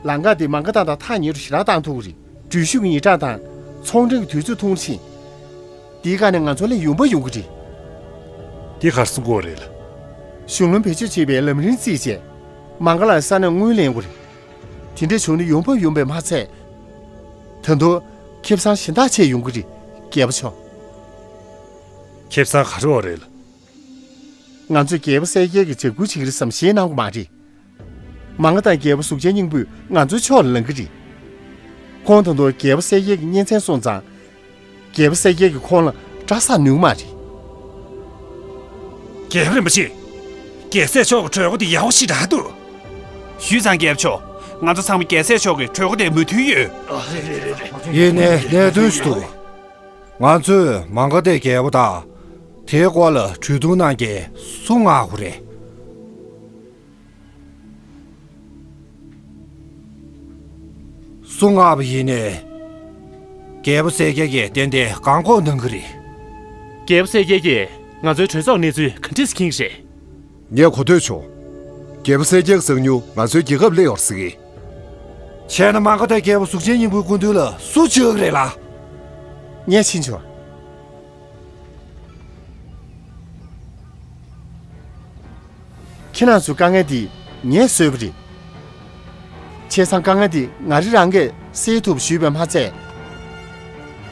ལམ་ཁ་དེ་མང་ག་ཏ་དང་ཐག་ཉེ་རུ་ཞེ་དྲག་བཏང་ཐུབ་ཀྱི་རེད། འགྲུལ་བཞུད་ཀྱི་ཉིན་གྲངས་དང་ཚོང་འབྲེལ་གྱི་དུས་ཚོད་ཐུང་ཕྱིན། དེའི་སྒང་ནས་ང་ཚོ་ལ་ཡོང་འབབ་ཡོང་གི་རེད། དེ་ག་རེ་གསུང་གི་ཡོད་རེད། གཞུང་ལམ་བེད་སྤྱོད་བྱེད་པའི་ལམ་རིམ་བརྩིས་བྱས། མང་ག་ལའི་ས་ནས་དངུལ་ལེན་དགོས་རེད། དེ་འདྲས་བྱུང་ན་ཡོང་འབབ་ཡོང་བས་མ་ཚད། ད་དུང་ཁེ་བཟང་གཞན་དག་ཆེ་ཡོང་གི་རེད། རྒྱལ་པོ་མཆོག་ཁེ་བཟང་ག་རེ་ཡོད་རེད། ང་ཚོས་རྒྱལ་པོ་གསལ་རྒྱལ་གྱི་འཇབ་རྒོལ་བྱེད་ཀྱི་རེད་བསམ་ཞེད་གནང་གི་མ་རེད། མང་ག་ཏའི་རྒྱལ་པོ་གཟུགས་ཅན་སྙིང་པོས་ང་ཚོའི་ཕྱོགས་ལ་ལངས་ཀྱི་རེད། ཁོང་ད་དུང་རྒྱལ་པོ་གསལ་རྒྱལ་གྱི་གཉེན་ཚན་སོང་ཙང་། རྒྱལ་པོ་གསལ་རྒྱལ་གྱིས་ཁོང་ལ་དགྲ་བཟའ་ནུས་མ་རེད། རྒྱལ་པོ་རིན་པོ་ཆེ། རྒྱལ་སྲས་མཆོག་གི་གྲོས་འགོ་འདི་ཡག་པོ་ཞེ་དྲག་འདུག་ཞུས་ཙང་རྒྱལ་པོ་མཆོག་ང་ཚོ་ཚང་མ་རྒྱལ་སྲས་མཆོག་གི་གྲོས་འགོ་དེར་མོས་མཐུན་ཡོད། ཡིན་ནའི་གནད་དོན་ཞིག་འདུག་ང་ཚོས་མང་ག་ཏའི་རྒྱལ་པོ་དང་། དེའི་སྐོར་ལ་གྲོས་བསྡུར་གནང་མཁན་སུ་མངགས་དགོས་རེད། སུ་མངགས་པ་ཡིན་ནའི། རྒྱལ་པོ་གསལ་རྒྱལ་གྱིས་ཏན་ཏན་བཀག་འགོག་གནང་གི་རེད། རྒྱལ་པོ་གསལ་རྒྱལ་གྱིས་ང་ཚོའི་གྲོས་ཚོགས་གནས་ཚུལ་ག་འདྲས་མཁྱེན་གྱི་རེད། ངས་གོ་ཐོས་བྱུང་། རྒྱལ་པོ་གསལ་རྒྱལ་གྱི་གསང་ཉུལ་ང་ཚོའི་རྒྱལ་ཁབ་སླེབས་ཡོད་ཟེར་གི། བྱས་ན་མང་ག་ཏའི་རྒྱལ་པོ་གཟུགས་ཅན་སྙིང་པོའི་སྐུ་མདུན་ལ་སུ་བཅར་གི་རེད་ལ། ངས་ཕྱིན་བྱུང་། ཁྱེད་རང་ཚོའི་དཀའ་ངལ་འདི་ངས་བཟོས་པ་རེད། བྱས་ཙང་དཀའ་ངལ་འདི་ང་རང་རང་གིས་སེལ་ཐུབ་ཞུས་པས་མ་ཚད།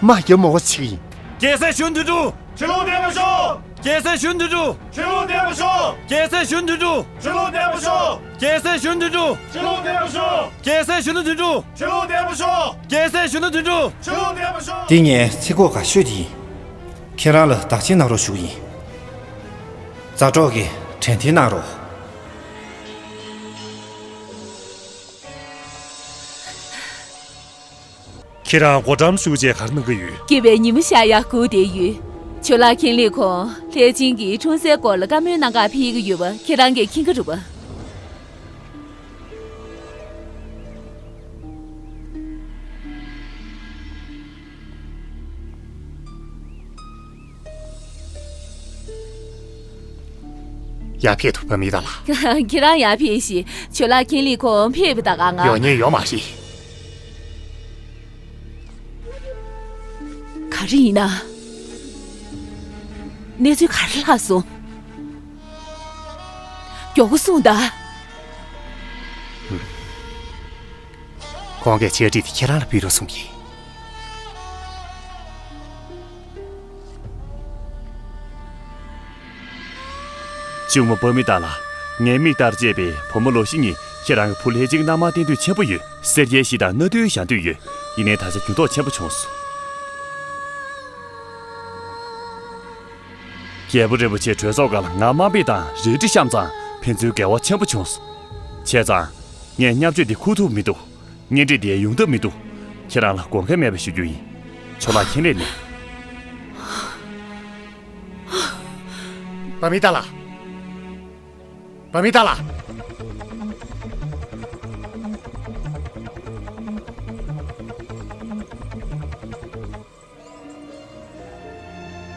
མ་རྒྱབ་མ་གོ་བྱེད་ཀྱི་ཡིན། རྒྱལ་སྲས་གཞོན་དོན་གྲུབ། ཁྲི་ལོ་བདེ་པོ་ཤོག་རྒྱལ་སྲས་གཞོན་དོན་གྲུབ། ཁྲི་ལོ་བདེ་པོ་ཤོག་རྒྱལ་སྲས་གཞོན་དོན་གྲུབ། ཁྲི་ལོ་བདེ་པོ་ཤོག་རྒྱལ་སྲས་གཞོན་དོན་གྲུབ། ཁྲི་ལོ་བདེ་པོ་ཤོག་རྒྱལ་སྲས་གཞོན་དོན་གྲུབ། ཁྲི་ལོ་བདེ་པོ་ཤོག་རྒྱལ་སྲས་གཞོན་དོན་གྲུབ། ཁྲི་ལོ་བདེ་པོ་ཤོག་འདི་ངའི་ཚིག་གོ་ག་ཤོད་ཀྱི་ཡིན། ཁྱེད་རང་ལ་བདག་གཅེས་གནང་རོགས་ཞུ་གི་ཡིན། མཛའ་གྲོགས་ཀྱིས་དྲན་རྟེན་གནང་རོགས། ཁྱེད་རང་སྒོ་འགྲམ་བཞུགས་བྱས་ག་རེ་གནང་གི་ཡོད། སྐྱེས་པའི་ཉི་མ་ཤར་ཡག་སྒུག་བསྡད་ཡོད། ཇོ་ལགས་འཁྱེར་ལས་ཁོང་ལྷས་བྱིན་གྱིས་འཁྲུངས་སའི་སྐོར་ལ་བཀའ་མོལ་གནང་གར་ཕེབས་ཀྱི་ཡོད་པ་ཁྱེད་རང་གིས་མཁྱེན་གྱི་རེད་པ། ཡར་ཕེབས་ཐུབ་པ་མི་གདའ་ལ། ཁྱེད་རང་ཡར་ཕེབས་ཤིག་ཇོ་ལགས་འཁྱེར་ལས་ཁོང་ཕེབས་པ་ད་ག་ང་། ཡོང་ཉེན་ཡོད་མ་རེད། ག་རེ་ཡིན་ན། གནས་ཚུལ་ག་རེ་ལྷག་སོང་། མགྱོགས་པོ་གསུངས་དང་། ཁོང་གིས་ཆེད་ཁྲིད་དེ་ཁྱེད་རང་ལ་ཕུལ་རོགས་གསུངས་ཀྱིས། གཅུང་མོ་བྷ་མི་ཏཱ་ལ། ངའི་མིག་ལྟར་གཅེས་པའི་བུ་མོ་ལོ་ཤི་གཉིས་ཁྱེད་རང་གི་བུ་ལྷས་བྱིན་གྱི་མནའ་མར་བསྟེན་འདོད་ཆེན་པོ་ཡོད། སེར་སྐྱའི་གཞས་དང་སྣ་བདུན་བཞག་འདོད་ཡོད། ཡིན་ནའི་ད་ཆ་འགྱུར་ལྡོག་ཆེན་པོ་བྱུང་སོང་། རྒྱལ་པོ་རིན་པོ་ཆེ་གྲོས་ཚོགས་ཁང་ལ་ང་དམའ་འབེབས་དང་རལ་གྲི་བཤམས་ཙང་ཕན་ཚུན་འགལ་བ་ཆེན་པོ་བྱུང་སོང་། བྱས་ཙང་། ངས་བརྙས་བཅོས་འདི་འཁུར་ཐུབ་མི་འདུག་གཉེན་སྒྲིག་འདིའི་ཡོང་ཐབས་མི་འདུག་ཁྱེད་རང་ལ་དགོངས་འགལ་མེད་པ་ཞུ་རྒྱུ་ཡིན། ཇོ་ལགས་འཁྱེར་ལས་ནས། བྷ་མི་ཏཱ་ལ། བྷ་མི་ཏཱ་ལ།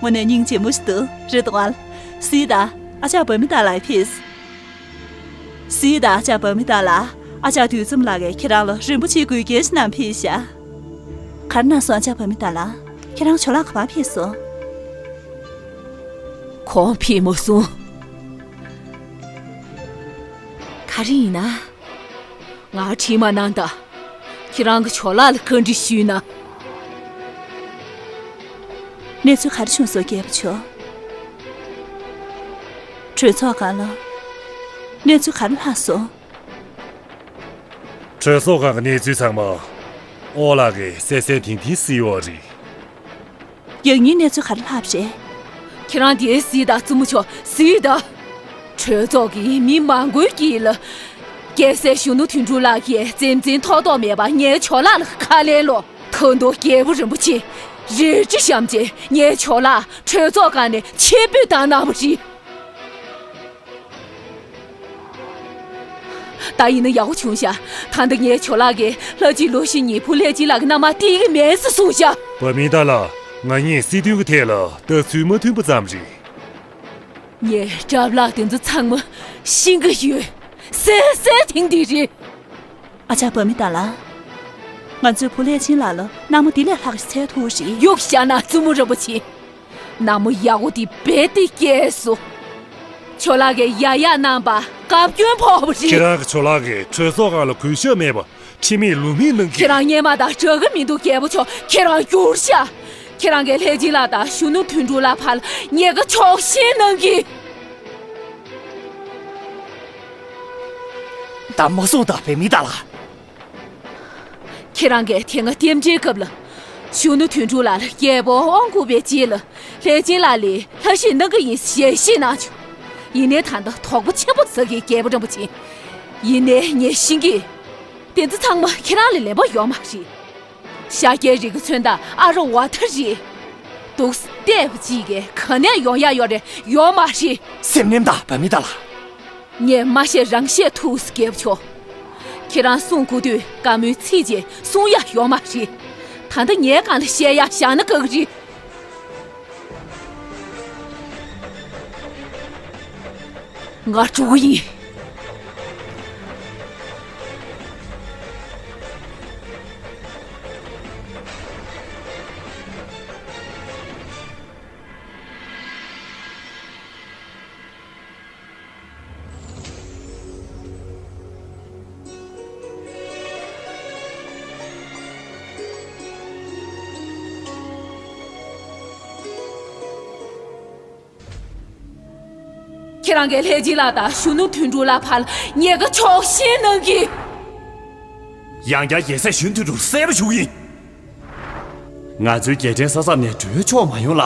དངོས་གནས་སྙིང་རྗེ་མོ་ཞིག་འདུག་རེད་དོ། ང་། སི་དང་ཨ་ཅག་བྷ་མི་ཏཱ་ལ་ཕེབས། སི་དང་ཨ་ཅག་བྷ་མི་ཏཱ་ལ། ཨ་ཅག་དུས་མཚམས་ལགས་ཀྱིས་ཁྱེད་རང་ལ་རིན་པོ་ཆེའི་འགུལ་སྐྱེལ་ཞིག་གནང་ཕེབས་ཤག་ག་རེ་གནང་སོང་ཨ་ཅག་བྷ་མི་ཏཱ་ལ། ཁྱེད་རང་ཇོ་ལགས་ག་པར་ཕེབས་སོང་། ཁོང་ཕེབས་མ་སོང་། ག་རེ་ཡིན་ན། ང་དྲིས་མ་གནང་དང་། ཁྱེད་རང་གི་ཇོ་ལགས་ལ་བཀའ་འདྲི་ཞུས་ན། གནས་ཚུལ་ག་རེ་བྱུང་སོང་རྒྱལ་པོ་མཆོག་གྲོས་ཚོགས་སྒང་ལ། གནས་ཚུལ་ག་རེ་ལྷག་སོང་། གྲོས་ཚོགས་སྒང་གི་གནས་ཚུལ་ཚང་མ། ཨོ་ལགས་ཀྱིས་གསལ་གསལ་ཐིང་ཐིང་གཟིགས་ཡོད་རེད། ཡང་སྙིང་གནས་ཚུལ་ག་རེ་ལྷག་པ་རེད། ཁྱེད་རང་དེ་གཟིགས་དང་བཙུན་མོ་མཆོག་གཟིགས་དང་། གྲོས་ཚོགས་ཀྱི་མི་མང་པོའི་དཀྱིལ་ལ། རྒྱལ་སྲས་གཞོན་ནུ་དོན་གྲུབ་ལགས་ཀྱིས་འཛེམ་འཛེམ་ཐོག་ཐོག་མེད་པར་ངའི་ཇོ་ལགས་ལ་ཁ་ལན་སློག་ད་དུང་རྒྱལ་པོ་རིན་པོ་ཆེ་རལ་གྲི་བཤམས་བྱས་ངའི་ཇོ་ལགས་གྲོས་ཚོགས་སྒང་ནས་ཕྱིར་འབུད་བཏང་གནང་བ་རེད། ད་ཡིན་ན་ཡག་པོ་བྱུང་ཤག་ད་ལྟ་ངའི་ཇོ་ལགས་ཀྱིས་ལྷ་རྗེ་ལོ་ཤི་གཉིས་བུ་ལྷས་བྱིན་ལགས་ཀྱི་མནའ་མར་སྟེར་གྱི་མེད་ཟེར་གསུངས་ཤག་བྷ་མི་ཏཱ་ལ། ང་གཉིས་སྲིད་དོན་གྱི་ཐད་ལ་ལྟ་ཚུལ་མ་མཐུན་པ་ཙམ་རེད། ངས་དགྲ་ལྷ་དེ་ཚོ་ཚང་མ་ཤེས་ཀྱི་ཡོད། གསལ་གསལ་ཐིང་ཐིང་རེད། ཨ་ཅག་བྷ་མི་ཏཱ་ལ། ང་ཚོས་བུ་ལྷས་བྱིན་ལགས་ལ་མནའ་མ་འདི་ལས་ལྷག་ཅིག་འཚོལ་ཐུབ་རེད། གཡུག་བཞག་ན་བཙུན་མོ་རིན་པོ་ཆེ། མནའ་མ་ཡག་པོ་དེ་རྦད་དེ་སྐྱེས་སོང་། ཇོ་ལགས་ཀྱིས་ཡ་ཡ་གནང་པ་བཀའ་བཀྱོན་ཕོག་པ་རེད། ཁྱེད་རང་གི་ཇོ་ལགས་ཀྱིས་གྲོས་ཚོགས་སྒང་ལ་གུས་ཞབས་མེད་པ་ཁྲིམས་མེད་ལུགས་མེད་གནང་གི། ཁྱེད་རང་སྔོན་མ་དང་འདྲ་གི་མི་འདུག་རྒྱལ་པོ་མཆོག་ཁྱེད་རང་འགྱུར་ཤག་ཁྱེད་རང་གིས་ལྷས་བྱིན་ལགས་དང་གཞོན་ནུ་དོན་གྲུབ་ལགས་བར་ལ་ཉེས་ཁ་ཕྱོགས་ཞེན་གནང་གི། ད་མ་གསུངས་དང་བྷ་མི་ཏཱ་ལ། ཁྱེད་རང་གིས་དེ་སྔ་རྟེན་འབྲེལ་སྐབས་ལ། གཞོན་ནུ་དོན་གྲུབ་ལགས་ལ་རྒྱལ་པོ་དབང་བསྐུར་བའི་རྗེས་ལ་ལྷས་བྱིན་ལགས་ལ་ལྷ་གཞས་གནང་གི་ཡིན་ཞལ་བཞེས་གནང་བྱུང་། ཡིན་ནའི་ད་ལྟ་དོགས་པ་ཆེན་པོ་ཟ་གི་རྒྱལ་པོ་རིན་པོ་ཆེ། ཡིན་ནའི་ངས་ཤེས་ཀྱི། དེ་ཚོ་ཚང་མ་ཁྱེད་རང་ལ་ལན་པ་ཡོད་མ་རེད། ཤཱཀྱའི་རིགས་ཀྱི་མཚོན་རྟགས་ཨ་རོ་ཝ་ཐ་རེད། འདུག་སེ་བལྟས་པ་གཅིག་གིས་ག་ནས་ཡོང་ཡ་ཡོད་རེད། ཡོད་མ་རེད། སེམས་ནེམ་དང་བྷ་མི་ཏཱ་ལ། ངས་མ་བཤད་རང་བཤད་ཐུགས་སུ་རྒྱལ་པོ་མཆོག་ཁྱེད་རང་གསུང་དགོས་དུས་བཀའ་མོལ་ཚིག་གཅིག་གསུང་ཡ་ཡོད་མ་རེད། ད་ལྟ་ངའི་སྒང་ལ་བཤད་ཡ་བཞག་ན་དགའ་གི་རེད། ང་འགྲོ་གི་ཡིན། ཁྱེད་རང་གིས་ལྷས་སྦྱིན་ལགས་དང་གཞོན་ནུ་དོན་གྲུབ་ལགས་བར་ཉེས་ཁ་ཕྱོགས་ཞེན་གནང་གི། ཡང་བསྐྱར་རྒྱལ་སྲས་གཞོན་དོན་གྲུབ་གསལ་པོ་ཞུ་གི་ཡིན། ང་ཚོའི་རྒྱལ་ཕྲན་ས་མཚམས་ནས་བྲོས་ཆོག་མ་ཡོང་ལ།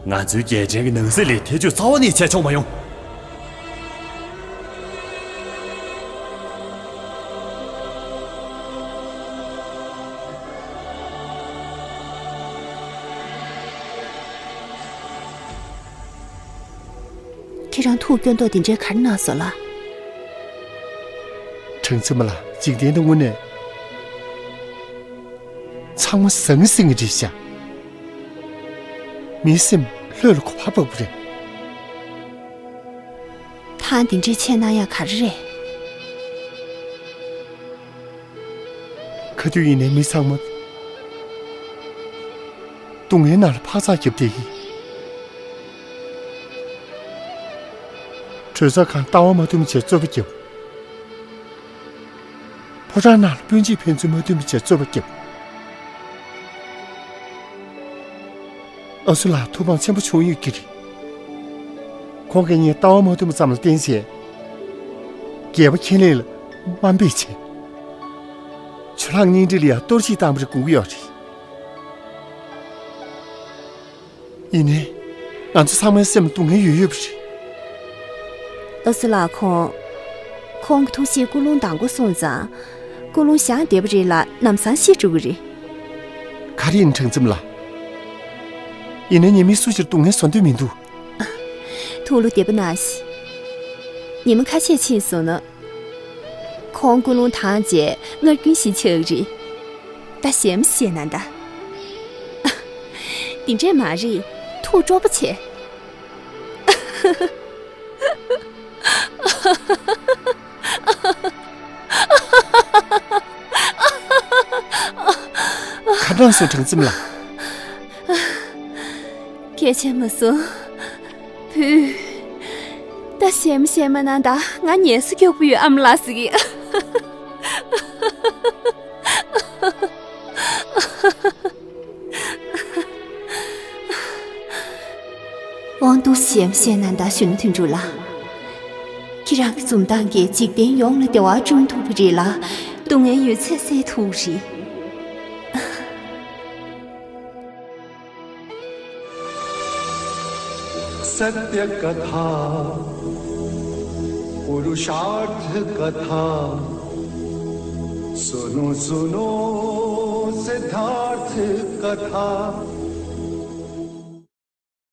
ང་ཚོའི་རྒྱལ་ཕྲན་གྱི་ནང་སྲིད་ལ་ཐེ་བྱུས་རྩ་བ་ནས་བྱས་ཆོག་མ་ཡོང་། ཁྱེད་རང་ཐུགས་སྐྱོ་མདོག་དེ་འདྲའི་ག་རེ་གནང་སོང་ལགས། སྲང་བཙན་མ་ལགས། འཇིག་རྟེན་འདི་དངོས་གནས་ཚང་མ་ཟང་ཟིང་གི་རེད་ཤག། མིའི་སེམས་ལྷོད་ལ་གོ་བ་ཕབ་པ་རེད། ཐང་འདི་འདྲའི་ཆད་གནང་ཡག་ག་རེ་རེད། ག་དུས་ཡིན་ནའི་མི་ཚང་མ་སྡུག་བསྔལ་ནང་ལ་འཕག་འཚག་བརྒྱབ་བསྡད་ཀྱི། གྲོས་ཚོགས་ཁང་ལྟ་བ་མ་མཐུན་པ་བྱས་རྩོད་པ་བརྒྱབ། ཕོ་བྲང་ནང་ལ་སྤུན་མཆེད་ཕན་ཚུན་མ་མཐུན་པ་བྱས་རྩོད་པ་བརྒྱབ། ཨ་སུ་ལགས་ཐུགས་ཕམ་ཆེན་པོ་བྱུང་ཡོད་ཀྱི་རེད། ཁོང་གིས་ངས་ལྟ་བ་མ་མཐུན་པ་ཙམ་ལ་བརྟེན་བྱས། རྒྱལ་པོ་ཁྱེད་ལས་ལ་དམའ་འབེབས་བྱས། ཇོ་ལགས་གཉེན་སྒྲིག་ལ་ཡང་གཏོར་བཤིག་བཏང་བ་རེད་དགོངས་ཀྱི་ཡོད་རེད། ཡིན་ནའི། ང་ཚོ་ཚང་མའི་སེམས་ལ་སྡུག་བསྔལ་ཡོད་ཡོད་པ་རེད། ཨ་སུ་ལགས་ཁོང་། ཁོང་གི་ཐུགས་བཞེད་ཀུན་སློང་དང་པོ་སོང་ཙང་། ཀུན་སློང་བཞག་བསྡད་པ་རེད་ལ་ལམ་སང་ཤི་འགྲོ་གི་རེད། ག་རེ་ཡིན་སྲང་བཙན་མ་ལགས། ཡིན་ནའི་ཉེས་མིང་སུ་ཞིག་སྡུག་བསྔལ་བཟོ་འདོད་མི་འདུག། ཐུགས་བློ་བདེ་པོ་གནང་ཞིག། ཉི་མ་ཁ་ཤས་ཕྱིན་སོང་ན། ཁོང་ཀུན་སློང་དྭངས་བྱས་སྔར་རྒྱུན་བཞིན་ཆགས་ཀྱི་རེད། ད་གཞན་མ་བཤད་ན་ད། འདི་འདྲས་མ་རེད། ཐུགས་སྤྲོ་པོ་བྱེད། ག་འདྲ་སོང་སྲང་བཙན་མ་ལགས། སྐད་ཆ་མ་གསུང་། བུ། ད་གཞན་མ་བཤད་མ་གནང་ད་ང་ཉལ་ས་མགྱོགས་པོ་ཡོད་ཨ་མ་ལགས་ཟེར་གི། དབང་འདུས་གཞན་མ་བཤད་ན་ད་གཞོན་ནུ་དོན་གྲུབ་ལགས། ཁྱེད་རང་གི་འཛུམ་མདངས་ཀྱིས་འཇིག་རྟེན་ཡོངས་ལ་བདེ་བ་བསྐྲུན་ཐུབ་པ་རེད་ལ། སྡུག་བསྔལ་ཡོད་ཚད་སེལ་ཐུབ་པ་རེད། सत्य कथा पुरुषार्थ कथा सुनो सुनो सिद्धार्थ कथा।